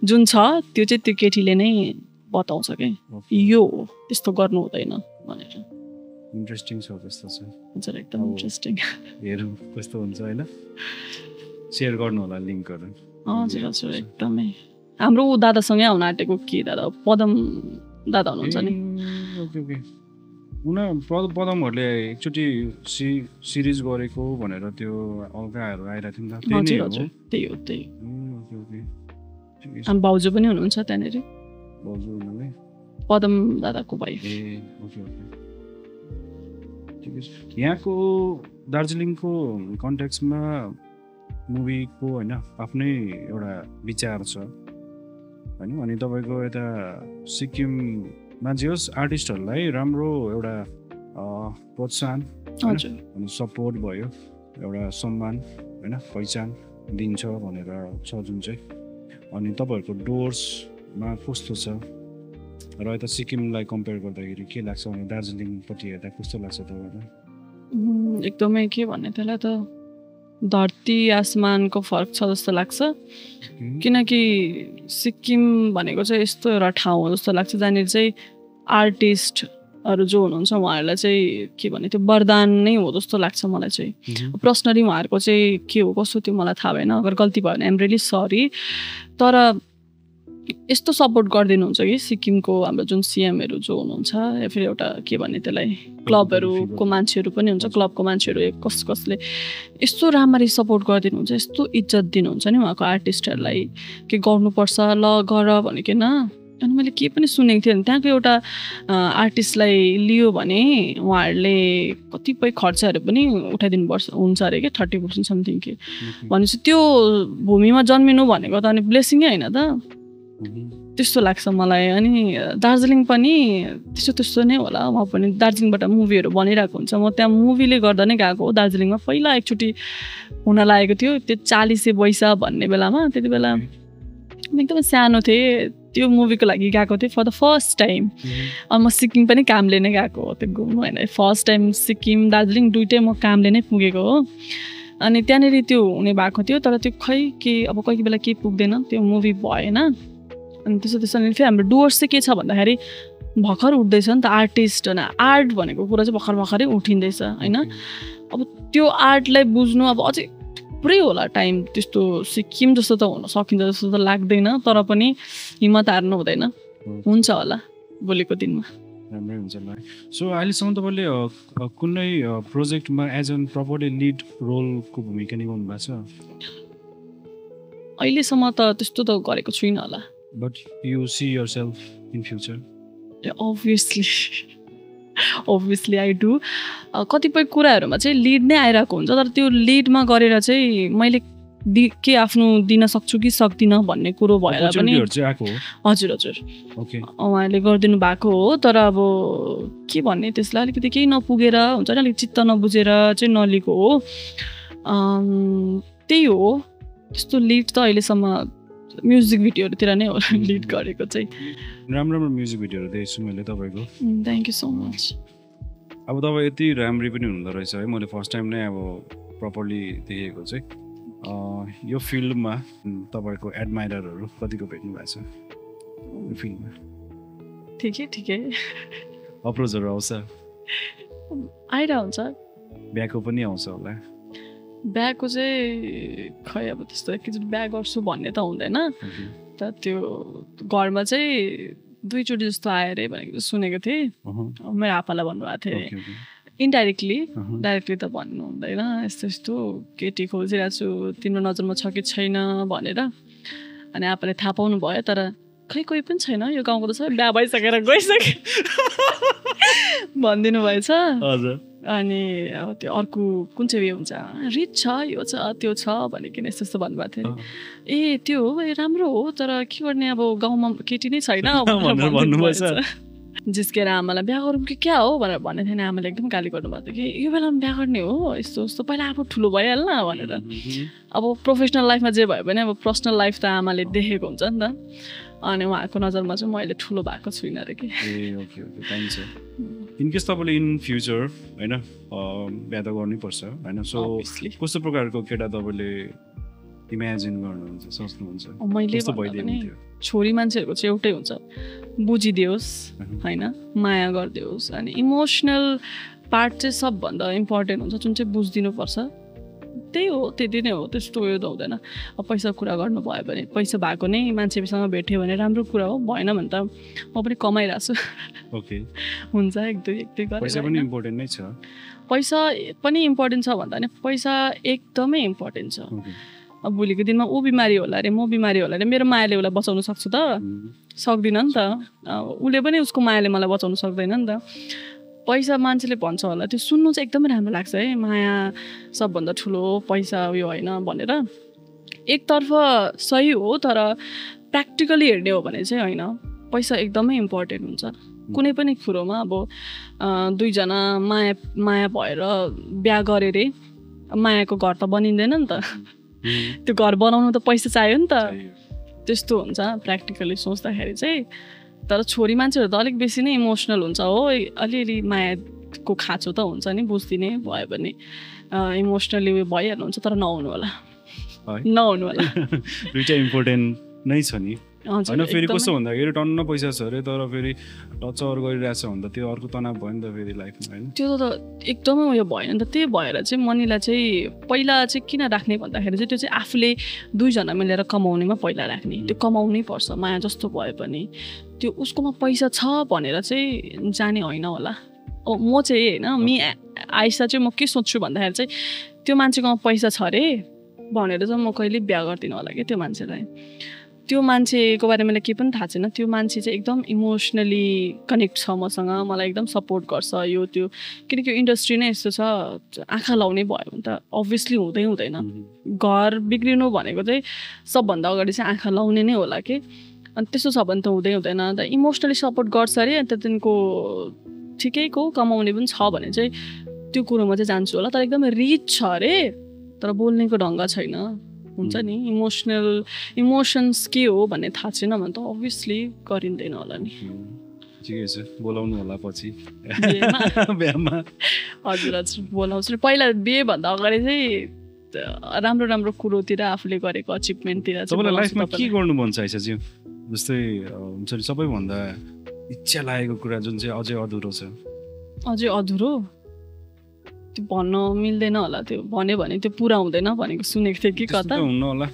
जुन छ त्यो चाहिँ त्यो केटीले नै बताउँछ कि यो त्यस्तो गर्नु हुँदैन भनेर। इन्ट्रेस्टिङ छ त्यस्तो छ हजुर एकदम इन्ट्रेस्टिङ हेरौँ कस्तो हुन्छ होइन सेयर गर्नु होला लिङ्कहरू। हजुर एकदमै हाम्रो दादासँगै आउन आँटेको के दादा पदम दादा हुनुहुन्छ नि पदमहरूले एकचोटि सिरिज गरेको भनेर त्यो अल्गाहरू आइरहेको थियो नि त त्यही हो अनि भाउजू पनि हुनुहुन्छ त्यहाँनिर पदम दादाको भाइ। यहाँको दार्जिलिङको कन्टेक्स्टमा मुभीको होइन आफ्नै एउटा विचार छ होइन अनि तपाईँको यता सिक्किममा जे होस् आर्टिस्टहरूलाई राम्रो एउटा प्रोत्साहन अनि सपोर्ट भयो एउटा सम्मान होइन पहिचान दिन्छ भनेर छ जुन चाहिँ अनि तपाईँहरूको डोर्समा कस्तो छ र यता सिक्किमलाई कम्पेयर गर्दाखेरि के लाग्छ भने दार्जिलिङपट्टि हेर्दा कस्तो लाग्छ तपाईँलाई? एकदमै के भन्ने त्यसलाई त धरती आसमानको फरक छ जस्तो लाग्छ किनकि सिक्किम भनेको चाहिँ यस्तो एउटा ठाउँ हो जस्तो लाग्छ जहाँनिर चाहिँ आर्टिस्टहरू जो हुनुहुन्छ उहाँहरूलाई चाहिँ के भन्ने त्यो वरदान नै हो जस्तो लाग्छ मलाई चाहिँ। पर्सनली उहाँहरूको चाहिँ के हो कस्तो त्यो मलाई थाहा भएन अगर गल्ती भयो भने आइएम रियली सरी तर यस्तो सपोर्ट गरिदिनुहुन्छ कि सिक्किमको हाम्रो जुन सिएमहरू जो हुनुहुन्छ या फेरि एउटा के भन्ने त्यसलाई क्लबहरूको मान्छेहरू पनि हुन्छ क्लबको मान्छेहरू कसले यस्तो राम्ररी सपोर्ट गरिदिनुहुन्छ यस्तो इज्जत दिनुहुन्छ नि उहाँको आर्टिस्टहरूलाई के गर्नुपर्छ ल गर भनेकन अनि मैले के पनि सुनेको थिएँ त्यहाँको एउटा आर्टिस्टलाई लियो भने उहाँहरूले कतिपय खर्चहरू पनि उठाइदिनु पर्छ हुन्छ अरे कि 30% समथिङ के भनेपछि त्यो भूमिमा जन्मिनु भनेको त अनि ब्लेसिङै होइन त त्यस्तो लाग्छ मलाई। अनि दार्जिलिङ पनि त्यस्तो नै होला म पनि दार्जिलिङबाट मुभीहरू बनिरहेको हुन्छ म त्यहाँ मुभीले गर्दा नै गएको हो दार्जिलिङमा पहिला एकचोटि हुन लागेको थियो त्यो 40 वैशाख भन्ने बेलामा त्यति बेला म एकदमै सानो थिएँ त्यो मुभीको लागि गएको थिएँ फर द फर्स्ट टाइम अनि म सिक्किम पनि कामले नै गएको हो त्यो घुम्नु होइन फर्स्ट टाइम सिक्किम दार्जिलिङ दुइटै म कामले नै पुगेको हो अनि त्यहाँनिर त्यो हुने भएको थियो तर त्यो खै के अब कोही बेला केही पुग्दैन त्यो मुभी भएन अनि त्यसो फेरि हाम्रो डुवर्स चाहिँ के छ भन्दाखेरि भर्खर उठ्दैछ नि त आर्टिस्ट होइन आर्ट भनेको कुरा चाहिँ भर्खरै उठिँदैछ होइन अब त्यो आर्टलाई बुझ्नु अब अझै पुरै होला टाइम त्यस्तो सिक्किम जस्तो त हुन सकिन्छ जस्तो त लाग्दैन तर पनि हिम्मत हार्नु हुँदैन हुन्छ होला भोलिको दिनमा राम्रै हुन्छ ल सो अहिलेसम्म तपाईँले कुनै प्रोजेक्टमा एज एन प्रपरली लिड रोलको भूमिका निभाउनु भएको छ अहिलेसम्म त त्यस्तो त गरेको छुइनँ होला but you see yourself in future obviously I do कतिपय कुराहरूमा चाहिँ लिड नै आइरहेको हुन्छ तर त्यो लिडमा गरेर चाहिँ मैले के आफ्नो दिन सक्छु कि सक्दिनँ भन्ने कुरो भएर पनि हजुर उहाँले गरिदिनु भएको हो तर अब के भन्ने त्यसलाई अलिकति केही नपुगेर हुन्छ नि अलिक चित्त नबुझेर चाहिँ नलिएको हो त्यही हो त्यस्तो लिड त अहिलेसम्म म्युजिक भिडियोहरूतिर नै हो लिड गरेको चाहिँ राम्रो म्युजिक भिडियोहरू देखेछु मैले तपाईँको थ्याङ्क यू सो मच अब तपाईँ यति राम्री पनि हुँदो रहेछ है मैले फर्स्ट टाइम नै अब प्रपरली देखेको चाहिँ यो फिल्डमा तपाईँको एडमाइररहरू कतिको भेट्नु भएको छ यो फिल्डमा ठिकै अप्रोचहरू आउँछ आइरहेको हुन्छ बिहाको पनि आउँछ होला बिहाको चाहिँ खै अब त्यस्तो एकचोटि बिहा गर्छु भन्ने त हुँदैन त त्यो घरमा चाहिँ 2 चोटि जस्तो आयो अरे भनेको सुनेको थिएँ मेरो आप्पालाई भन्नुभएको थियो अरे इन्डाइरेक्टली डाइरेक्टली त भन्नु हुँदैन यस्तो केटी खोजिरहेको छु तिम्रो नजरमा छ कि छैन भनेर अनि आप्पाले थाहा पाउनु भयो तर खै कोही पनि छैन यो गाउँको त सबै बिहा भइसकेर गइसक्यो भनिदिनु भएछ अनि अब त्यो अर्को कुन चाहिँ उयो हुन्छ रिच छ यो छ त्यो छ भनिकन यस्तो भन्नुभएको थियो ए त्यो हो राम्रो हो तर के गर्ने अब गाउँमा केटी नै छैन जिस्केर आमालाई बिहा गरौँ कि क्या हो भनेर भन्ने थिएन आमाले एकदम गाली गर्नुभएको थियो कि यो बेलामा बिहा गर्ने हो यस्तो पहिला आफू ठुलो भइहाल्न भनेर अब प्रोफेसनल लाइफमा जे भयो भने अब पर्सनल लाइफ त आमाले देखेको हुन्छ नि त अनि उहाँको नजरमा चाहिँ मैले ठुलो भएको छुइनँ अरे कि इनकेस तपाईँले इन फ्युचर होइन बिहा त गर्नैपर्छ होइन सो कस्तो प्रकारको केटा तपाईँले इमेजिन गर्नुहुन्छ सोच्नुहुन्छ मैले छोरी मान्छेहरूको चाहिँ एउटै हुन्छ बुझिदियोस् होइन माया गरिदियोस् अनि इमोसनल पार्ट चाहिँ सबभन्दा इम्पोर्टेन्ट हुन्छ जुन चाहिँ बुझिदिनुपर्छ त्यही हो त्यति नै हो त्यस्तो उयो त हुँदैन अब पैसा कुरा गर्नु भयो भने पैसा भएको नै मान्छेसँग भेट्यो भने राम्रो कुरा हो भएन भने त म पनि कमाइरहेको छु हुन्छ एक दुई गरेर पैसा पनि इम्पोर्टेन्ट नै छ पैसा पनि इम्पोर्टेन्ट छ भन्दा नि पैसा एकदमै इम्पोर्टेन्ट छ अब भोलिको दिनमा ऊ बिमारी होला अरे म बिमारी होला अरे मेरो मायाले उसलाई बचाउनु सक्छु त सक्दिनँ नि त उसले पनि उसको मायाले मलाई बचाउनु सक्दैन नि त पैसा मान्छेले भन्छ होला त्यो सुन्नु चाहिँ एकदमै राम्रो लाग्छ है माया सबभन्दा ठुलो पैसा उयो होइन भनेर एकतर्फ सही हो तर प्र्याक्टिकली हेर्ने हो भने चाहिँ होइन पैसा एकदमै इम्पोर्टेन्ट हुन्छ कुनै पनि कुरोमा अब दुईजना माया भएर बिहा गरे रे मायाको घर त बनिँदैन नि त त्यो घर बनाउनु त पैसा चाहियो नि त त्यस्तो हुन्छ प्र्याक्टिकली सोच्दाखेरि चाहिँ तर छोरी मान्छेहरू त अलिक बेसी नै इमोसनल हुन्छ हो अलिअलि मायाको खाँचो त हुन्छ नि बुझ्दिने भयो भने इमोसनली उयो भइहाल्नुहुन्छ तर नहुनु होला दुइटा इम्पोर्टेन्ट नै छ नि होइन फेरि कस्तो भन्दाखेरि टन्न पैसा छ अरे तर फेरि टचर गरिरहेछ भने त त्यो अर्को तनाव भयो नि त फेरि लाइफमा होइन त्यो त एकदमै उयो भयो नि त त्यही भएर चाहिँ मनीलाई चाहिँ पहिला चाहिँ किन राख्ने भन्दाखेरि चाहिँ त्यो चाहिँ आफूले दुईजना मिलेर कमाउनेमा पहिला राख्ने त्यो कमाउनै पर्छ माया जस्तो भए पनि त्यो उसकोमा पैसा छ भनेर चाहिँ जाने होइन होला म चाहिँ होइन आइसा चाहिँ म के सोच्छु भन्दाखेरि चाहिँ त्यो मान्छेकोमा पैसा छ अरे भनेर चाहिँ म कहिले बिहा गर्दिनँ होला कि त्यो मान्छेलाई त्यो मान्छेको बारेमा मलाई केही पनि थाहा छैन त्यो मान्छे चाहिँ एकदम इमोसनली कनेक्ट छ मसँग मलाई एकदम सपोर्ट गर्छ यो त्यो किनकि इन्डस्ट्री नै यस्तो छ आँखा लाउने भयो भने त अभियसली हुँदैन घर बिग्रिनु भनेको चाहिँ सबभन्दा अगाडि चाहिँ आँखा लाउने नै होला कि अनि त्यस्तो छ भने त हुँदैन अन्त इमोसनली सपोर्ट गर्छ अरे अन्त त्यहाँदेखिको ठिकैको कमाउने पनि छ भने चाहिँ त्यो कुरोमा चाहिँ जान्छु होला तर एकदमै रिच छ अरे तर बोल्नेको ढङ्ग छैन हुन्छ नि इमोसन्स के हो भन्ने थाहा छैन भने त अभियसली गरिँदैन होला नि ठिकै छ बोलाउनु होला पछि बिहेमा हजुर हजुर बोलाउँछु पहिला बिहेभन्दा अगाडि चाहिँ राम्रो राम्रो कुरोतिर आफूले गरेको अचिभमेन्टतिर तपाईँलाई लाइफमा के गर्नु मन छ आइसा जस्तै हुन्छ नि सबैभन्दा इच्छा लागेको कुरा जुन चाहिँ अझै अधुरो छ अझै अधुरो त्यो भन्न मिल्दैन होला त्यो भन्यो भने त्यो पुरा हुँदैन भनेको सुनेको थिएँ कि कता हुन्न होला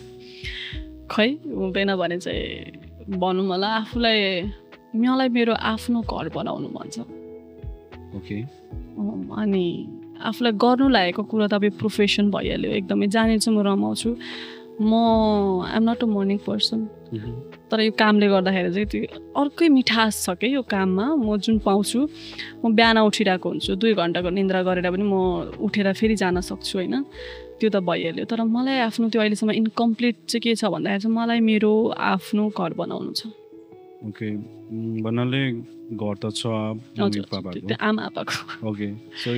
खै हुँदैन भने चाहिँ भनौँ होला मलाई मेरो आफ्नो घर बनाउनु मन छ ओके अनि आफूलाई गर्नु लागेको कुरा त अब प्रोफेसन भइहाल्यो एकदमै जाने चाहिँ म रमाउँछु म I'm not a morning person तर यो कामले गर्दाखेरि चाहिँ त्यो अर्कै मिठास छ क्या यो काममा म जुन पाउँछु म बिहान उठिरहेको हुन्छु 2 घन्टाको निन्द्रा गरेर पनि म उठेर फेरि जान सक्छु होइन त्यो त भइहाल्यो तर मलाई आफ्नो त्यो अहिलेसम्म इन्कम्प्लिट चाहिँ के छ भन्दाखेरि चाहिँ मलाई मेरो आफ्नो घर बनाउनु छ ओके भन्नाले घर त छ आमा आप्पाको ओके सो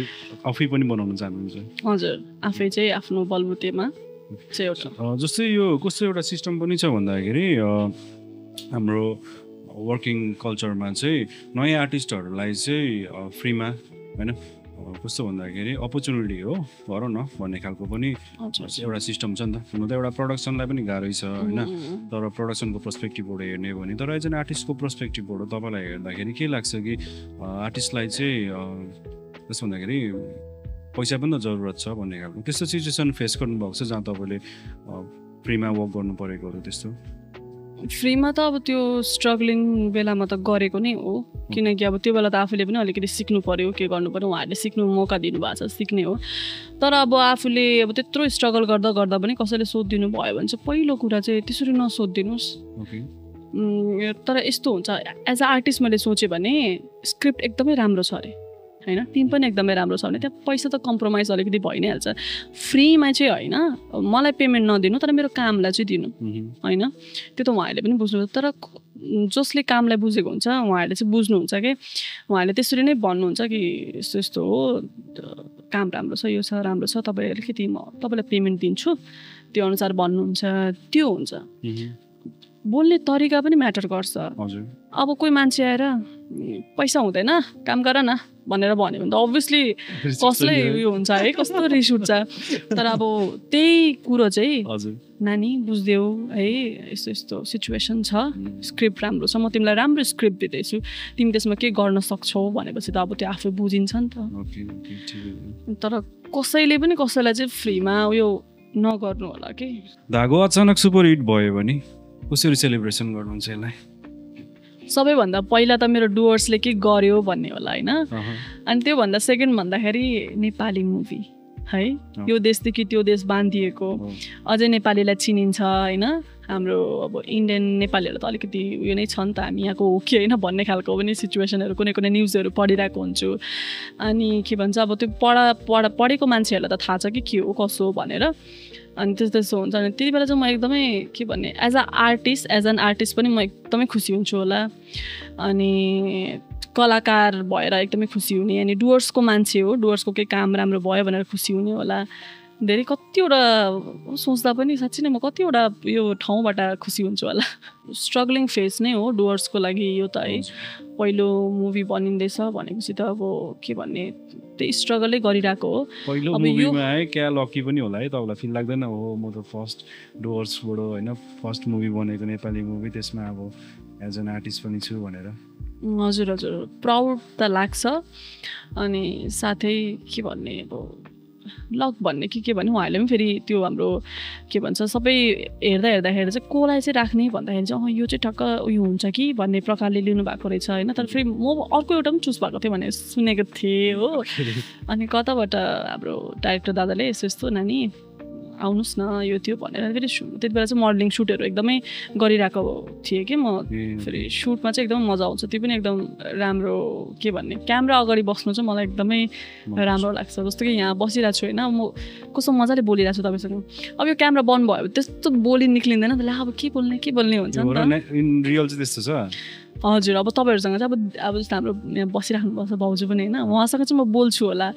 आफै पनि बनाउन चाहनुहुन्छ हजुर आफै चाहिँ आफ्नो बलबुतेमा चाहिँ एउटा जस्तै यो कस्तो एउटा सिस्टम पनि छ भन्दाखेरि हाम्रो वर्किङ कल्चरमा चाहिँ नयाँ आर्टिस्टहरूलाई चाहिँ फ्रीमा होइन कस्तो भन्दाखेरि अपर्च्युनिटी हो गरौँ न भन्ने खालको पनि एउटा सिस्टम छ नि त हुन त एउटा प्रडक्सनलाई पनि गाह्रै छ होइन तर प्रडक्सनको पर्सपेक्टिभबाट हेर्ने भने तर एज एन आर्टिस्टको पर्सपेक्टिभबाट तपाईँलाई हेर्दाखेरि के लाग्छ कि आर्टिस्टलाई चाहिँ कस्तो भन्दाखेरि पैसा पनि त जरुरत छ भन्ने खालको त्यस्तो सिचुएसन फेस गर्नुभएको छ जहाँ तपाईँले फ्रीमा वर्क गर्नु परेकोहरू त्यस्तो फ्रीमा त अब त्यो स्ट्रगलिङ बेलामा त गरेको नै हो किनकि अब त्यो बेला त आफूले पनि अलिकति सिक्नु पर्यो के गर्नु पर्यो उहाँहरूले सिक्नु मौका दिनुभएको छ सिक्ने हो तर अब आफूले अब त्यत्रो स्ट्रगल गर्दा गर्दा पनि कसैले सोधिदिनु भयो भने चाहिँ पहिलो कुरा चाहिँ त्यसरी नसोधिदिनुहोस् तर यस्तो हुन्छ एज अ आर्टिस्ट मैले सोचेँ भने स्क्रिप्ट एकदमै राम्रो छ अरे होइन टिम पनि एकदमै राम्रो छ भने त्यहाँ पैसा त कम्प्रोमाइज अलिकति भइ नै हाल्छ फ्रीमा चाहिँ होइन मलाई पेमेन्ट नदिनु तर मेरो कामलाई चाहिँ दिनु होइन त्यो त उहाँहरूले पनि बुझ्नुहुन्छ तर जसले कामलाई बुझेको हुन्छ उहाँहरूले चाहिँ बुझ्नुहुन्छ कि उहाँहरूले त्यसरी नै भन्नुहुन्छ कि यस्तो यस्तो हो काम राम्रो छ यो छ राम्रो छ तपाईँ अलिकति म तपाईँलाई पेमेन्ट दिन्छु त्यो अनुसार भन्नुहुन्छ त्यो हुन्छ बोल्ने तरिका पनि म्याटर गर्छ अब कोही मान्छे आएर पैसा हुँदैन काम गर न भनेर भन्यो भने त अभियसली कसलाई उयो हुन्छ है कस्तो रिस उठ्छ तर अब त्यही कुरो चाहिँ नानी बुझ्देऊ है यस्तो यस्तो सिचुएसन छ स्क्रिप्ट राम्रो छ म तिमीलाई राम्रो स्क्रिप्ट दिँदैछु तिमी त्यसमा के गर्न सक्छौ भनेपछि त अब त्यो आफै बुझिन्छ नि त तर कसैले पनि कसैलाई चाहिँ फ्रीमा उयो नगर्नु होला कि धागो अचानक सुपर हिट भयो भने कसरी सेलिब्रेसन गर्नुहुन्छ यसलाई सबैभन्दा पहिला त मेरो डुवर्सले के गर्यो भन्ने होला होइन अनि त्योभन्दा सेकेन्ड भन्दाखेरि नेपाली मुभी है यो देशदेखि त्यो देश बाँधिएको अझै नेपालीलाई चिनिन्छ होइन हाम्रो अब इन्डियन नेपालीहरू त अलिकति उयो नै छ नि त हामी यहाँको हो कि होइन भन्ने खालको पनि सिचुएसनहरू कुनै कुनै न्युजहरू पढिरहेको हुन्छु अनि के भन्छ अब त्यो पढेको मान्छेहरूलाई त थाहा छ कि के हो कसो भनेर अनि त्यस्तो हुन्छ अनि त्यति बेला चाहिँ म एकदमै के भन्ने एज एन आर्टिस्ट पनि म एकदमै खुसी हुन्छु होला अनि कलाकार भएर एकदमै खुसी हुने अनि डुवर्सको मान्छे हो डुवर्सको केही काम राम्रो भयो भनेर खुसी हुने होला धेरै कतिवटा सोच्दा पनि साँच्चै नै म कतिवटा यो ठाउँबाट खुसी हुन्छु होला स्ट्रगलिङ फेज नै हो डुवर्सको लागि यो त है पहिलो मुभी बनिँदैछ भनेपछि त अब के भन्ने त्यही स्ट्रगलै गरिरहेको हो पहिलो मुभीमा है क्या लकी पनि होला है तपाईँलाई फिल लाग्दैन हो म त फर्स्ट डुवर्सबाट होइन फर्स्ट मुभी बनेको नेपाली मुभी त्यसमा अब एज एन आर्टिस्ट पनि छु भनेर हजुर हजुर प्राउड त लाग्छ अनि साथै के भन्ने अब लक भन्ने के भन्ने उहाँहरूले पनि फेरि त्यो हाम्रो के भन्छ सबै हेर्दाखेरि चाहिँ कसलाई चाहिँ राख्ने भन्दाखेरि चाहिँ यो चाहिँ ठक्क उयो हुन्छ कि भन्ने प्रकारले लिनुभएको रहेछ होइन तर फेरि म अर्को एउटा पनि चुज भएको थिएँ भनेर सुनेको थिएँ हो अनि कताबाट हाम्रो डाइरेक्टर दादाले यस्तो यस्तो नानी आउनुहोस् न यो थियो भनेर फेरि त्यति बेला चाहिँ मोडलिङ सुटहरू एकदमै गरिरहेको थिएँ कि म फेरि सुटमा चाहिँ एकदमै मजा आउँछ त्यो पनि एकदम राम्रो के भन्ने क्यामेरा अगाडि बस्नु चाहिँ मलाई एकदमै राम्रो लाग्छ जस्तो कि यहाँ बसिरहेको छु होइन म कस्तो मजाले बोलिरहेको छु तपाईँसँग अब यो क्यामेरा बन्द भयो भने त्यस्तो बोली निक्लिँदैन त्यसलाई अब के बोल्ने हुन्छ नि त रियल चाहिँ त्यस्तो छ हजुर अब तपाईँहरूसँग चाहिँ अब जस्तो हाम्रो यहाँ बसिराख्नुपर्छ भाउजू पनि होइन उहाँसँग चाहिँ म बोल्छु होला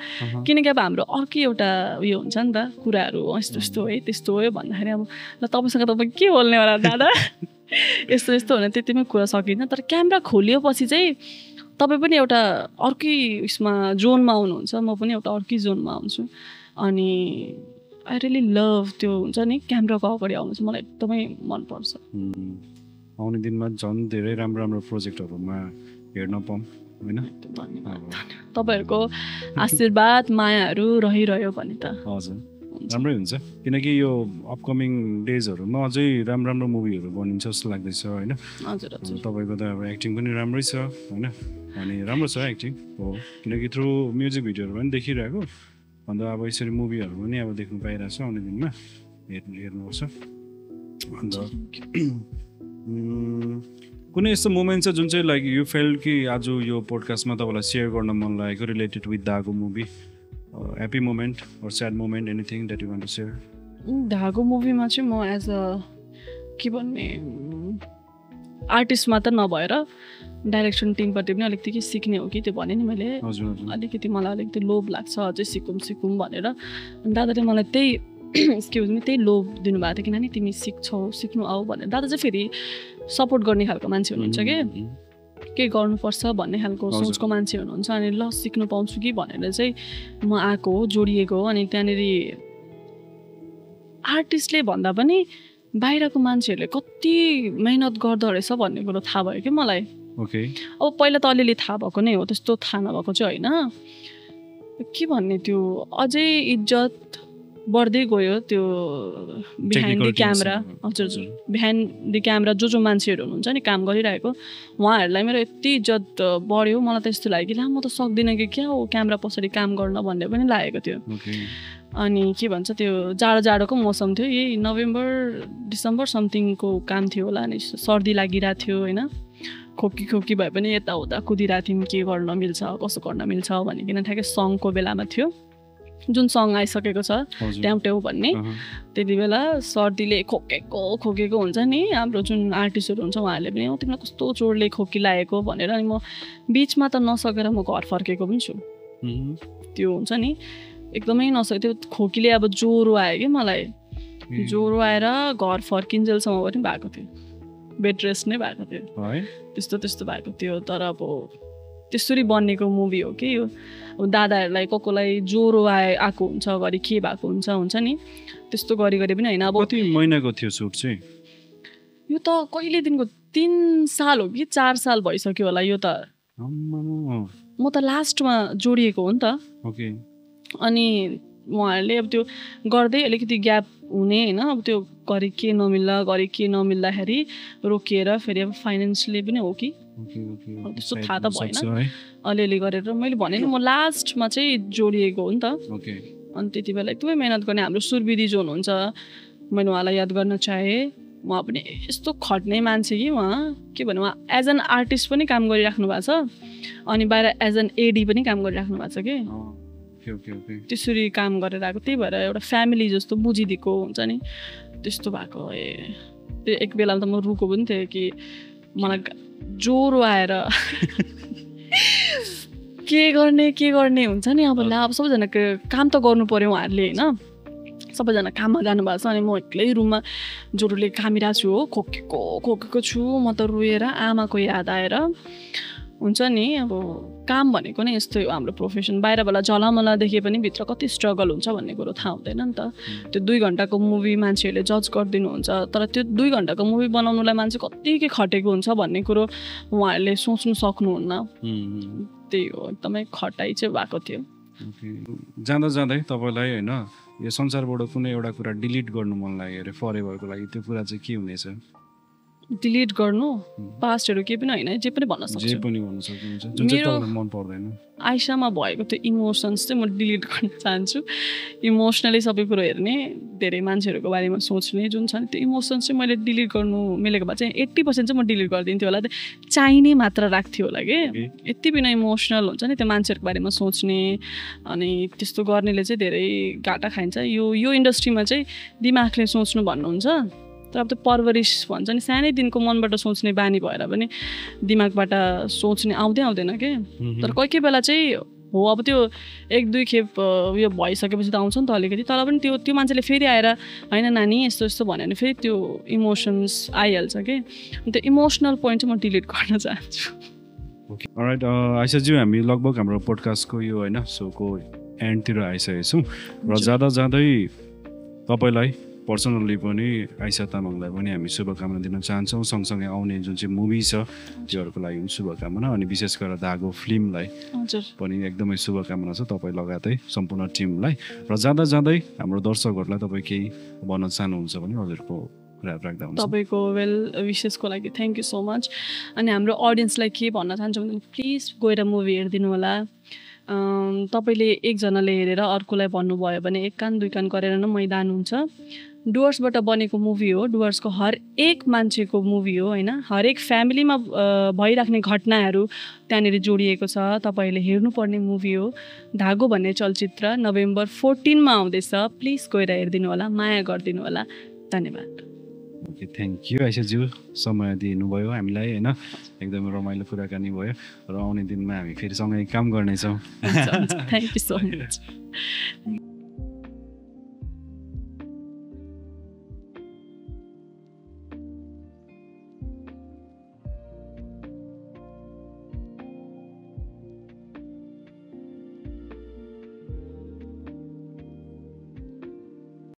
किनकि अब हाम्रो अर्कै एउटा उयो हुन्छ नि त कुराहरू यस्तो यस्तो है त्यस्तो हो भन्दाखेरि अब ल तपाईँसँग तपाईँ के बोल्ने होला दादा यस्तो यस्तो भने त्यतिमै कुरा सकिन्छ तर क्यामेरा खोलिएपछि चाहिँ तपाईँ पनि एउटा अर्कै उसमा जोनमा आउनुहुन्छ म पनि एउटा अर्कै जोनमा आउँछु अनि आई रियली लभ त्यो हुन्छ नि क्यामेराको अगाडि आउनु चाहिँ मलाई एकदमै मनपर्छ आउने दिनमा झन् धेरै राम्रो राम्रो प्रोजेक्टहरूमा हेर्न पाऊँ होइन तपाईँहरूको आशीर्वाद मायाहरू रहिरह्यो भने त हजुर राम्रै हुन्छ किनकि यो अपकमिङ डेजहरूमा अझै राम्रो राम्रो मुभीहरू बनिन्छ जस्तो लाग्दैछ होइन हजुर हजुर तपाईँको त अब एक्टिङ पनि राम्रै छ होइन अनि राम्रो छ एक्टिङ हो किनकि थ्रु म्युजिक भिडियोहरू पनि देखिरहेको अन्त अब यसरी मुभीहरू पनि अब देख्नु पाइरहेको छ आउने दिनमा हेर्नुपर्छ अन्त कुनै यस्तो मोमेन्ट छ जुन चाहिँ लाइक यु फेल कि आज यो पोडकास्टमा तपाईँलाई सेयर गर्न मन लागेको related with Dhago movie happy moment or sad moment anything that you want to share Dhago मुभीमा चाहिँ म एज अ के भन्ने आर्टिस्ट मात्र नभएर डाइरेक्सन टिमपट्टि पनि अलिकति के सिक्ने हो कि त्यो भने नि मैले अलिकति मलाई अलिकति लोभ लाग्छ अझै सिकौँ भनेर दादाले मलाई त्यही एक्सक्युज मी त्यही लोभ दिनुभएको थियो किनभने तिमी सिक्नु आऊ भनेर दादा चाहिँ फेरि सपोर्ट गर्ने खालको मान्छे हुनुहुन्छ के गर्नुपर्छ भन्ने खालको सोचको मान्छे हुनुहुन्छ अनि ल सिक्नु पाउँछु कि भनेर चाहिँ म आएको हो जोडिएको हो अनि त्यहाँनिर आर्टिस्टले भन्दा पनि बाहिरको मान्छेहरूले कति मेहनत गर्दो रहेछ भन्ने कुरो थाहा भयो कि मलाई अब पहिला त अलिअलि थाहा भएको नै हो त्यस्तो थाहा नभएको चाहिँ होइन के भन्ने त्यो अझै इज्जत बढ्दै गयो त्यो बिहाइन्ड द क्यामेरा हजुर हजुर बिहाइन्ड द क्यामेरा जो मान्छेहरू हुनुहुन्छ नि काम गरिरहेको उहाँहरूलाई मेरो यति इज्जत बढ्यो मलाई त यस्तो लाग्यो कि ला म त सक्दिनँ कि क्या हो क्यामेरा पछाडि काम गर्न भन्ने पनि लागेको थियो अनि के भन्छ त्यो जाडोको मौसम थियो यही नोभेम्बर डिसेम्बर समथिङको काम थियो होला अनि सर्दी लागिरहेको थियो होइन खोकी भए पनि यताउता कुदिरहेको थियौँ के गर्न मिल्छ कसो गर्न मिल्छ भनिकन ठ्याक्कै सङको बेलामा थियो जुन सङ आइसकेको छ ट्याउ भन्ने त्यति बेला सर्दीले खोकेको हुन्छ नि हाम्रो जुन आर्टिस्टहरू हुन्छ उहाँहरूले पनि तिमीलाई कस्तो जोडले खोकी लागेको भनेर अनि म बिचमा त नसकेर म घर फर्केको पनि छु त्यो हुन्छ नि एकदमै नसके त्यो खोकीले अब ज्वरो आयो कि मलाई ज्वरो आएर घर फर्किन्जेलसम्म पनि भएको थियो बेड रेस्ट नै भएको थियो त्यस्तो भएको थियो तर अब त्यसरी बनेको मुभी हो कि यो दादाहरूलाई कसलाई ज्वरो आएको हुन्छ घरि के भएको हुन्छ नि त्यस्तो गरी पनि होइन अब कति महिनाको थियो सुट चाहिँ यो त कहिलेदेखिको 3 साल हो कि 4 साल भइसक्यो होला यो त म त लास्टमा जोडिएको हो नि त अनि उहाँहरूले अब त्यो गर्दै अलिकति ग्याप हुने होइन अब त्यो घरि के नमिल्दाखेरि रोकिएर फेरि अब फाइनेन्सले पनि हो कि त्यस्तो थाहा त भएन अलिअलि गरेर मैले भने नि म लास्टमा चाहिँ जोडिएको हो नि त अनि त्यति बेला एकदमै मेहनत गर्ने हाम्रो सुरविदी जो हुनुहुन्छ मैले उहाँलाई याद गर्न चाहेँ उहाँ पनि यस्तो खट्ने मान्छे कि उहाँ के भन्नु उहाँ एज एन आर्टिस्ट पनि काम गरिराख्नु भएको छ अनि बाहिर एज एन एडी पनि काम गरिराख्नु भएको छ कि त्यसरी काम गरेर आएको त्यही भएर एउटा फ्यामिली जस्तो बुझिदिएको हुन्छ नि त्यस्तो भएको त्यो एक बेला त म रुको पनि थिएँ कि मलाई ज्वरो आएर के गर्ने हुन्छ नि अब सबैजना काम त गर्नु पर्यो उहाँहरूले होइन सबैजना काममा जानुभएको छ अनि म एक्लै रुममा ज्वरोले कामिरहेको छु हो खोकेको छु म त रोएर आमाको याद आएर हुन्छ नि अब काम भनेको नै यस्तै हो हाम्रो प्रोफेसन बाहिरबाट झलमला देखे पनि भित्र कति स्ट्रगल हुन्छ भन्ने कुरो थाहा हुँदैन नि त त्यो 2 घन्टाको मुभी मान्छेहरूले जज गरिदिनुहुन्छ तर त्यो 2 घन्टाको मुभी बनाउनुलाई मान्छे कति के खटेको हुन्छ भन्ने कुरो उहाँहरूले सोच्नु सक्नुहुन्न त्यही हो एकदमै खटाइ चाहिँ भएको थियो जाँदै तपाईँलाई होइन यो संसारबाट कुनै एउटा कुरा डिलिट गर्नु मन लाग्यो अरे फरेभरको लागि त्यो कुरा चाहिँ के हुनेछ डिलिट गर्नु पास्टहरू केही पनि होइन जे पनि भन्न सक्छु जे पनि भन्न सक्नुहुन्छ जुन चाहिँ तपाईलाई मन पर्दैन आइसामा भएको त्यो इमोसन्स चाहिँ म डिलिट गर्न चाहन्छु इमोसनली सबै कुरो हेर्ने धेरै मान्छेहरूको बारेमा सोच्ने जुन छ नि त्यो इमोसन्स चाहिँ मैले डिलिट गर्नु मिलेको भए चाहिँ 80% चाहिँ म डिलिट गरिदिन्थेँ होला चाहिने मात्र राख्थ्यो होला कि यति बिना इमोसनल हुन्छ नि त्यो मान्छेहरूको बारेमा सोच्ने अनि त्यस्तो गर्नेले चाहिँ धेरै घाटा खाइन्छ यो इन्डस्ट्रीमा चाहिँ दिमागले सोच्नु भन्नुहुन्छ तर अब त्यो परवरिश भन्छ नि सानैदेखिको मनबाट सोच्ने बानी भएर पनि दिमागबाट सोच्ने आउँदैन के तर कोही कोही बेला चाहिँ हो अब त्यो 1-2 खेप उयो भइसकेपछि त आउँछ नि त अलिकति तर पनि त्यो मान्छेले फेरि आएर होइन नानी यस्तो यस्तो भन्यो भने फेरि त्यो इमोसन्स आइहाल्छ कि त्यो इमोसनल पोइन्ट चाहिँ म डिलिट गर्न चाहन्छु ओके अलराइट आइसाज्यू हामी लगभग हाम्रो पोडकास्टको यो होइन सोको एन्डतिर आइसकेको छौँ र जाँदै तपाईँलाई पर्सनल्ली पनि आइसा तामाङलाई पनि हामी शुभकामना दिन चाहन्छौँ सँगसँगै आउने जुन चाहिँ मुभी छ त्योहरूको लागि पनि शुभकामना अनि विशेष गरेर धागो फिल्मलाई पनि एकदमै शुभकामना छ तपाईँ लगायतै सम्पूर्ण टिमलाई र जाँदै हाम्रो दर्शकहरूलाई तपाईँ केही भन्न चाहनुहुन्छ भने हजुरको कुरा राख्दा हुन्छ तपाईँको वेल विशेषको लागि थ्याङ्क यू सो मच अनि हाम्रो अडियन्सलाई के भन्न चाहन्छु भने प्लिज गएर मुभी हेरिदिनु होला तपाईँले एकजनाले हेरेर अर्कोलाई भन्नुभयो भने 1 कान 2 कान गरेर नै मैदान हुन्छ डुवर्सबाट बनेको मुभी हो डुवर्सको हरेक मान्छेको मुभी हो होइन हरेक फ्यामिलीमा भइराख्ने घटनाहरू त्यहाँनिर जोडिएको छ तपाईँले हेर्नुपर्ने मुभी हो धागो भन्ने चलचित्र नोभेम्बर 14 मा आउँदैछ प्लिज गएर हेरिदिनु होला माया गरिदिनु होला धन्यवाद ओके थ्याङ्क यू आइसाज्यू समय दिनुभयो हामीलाई होइन एकदमै रमाइलो कुराकानी भयो र आउने दिनमा हामी फेरि सँगै काम गर्नेछौँ थ्याङ्क यू सो मच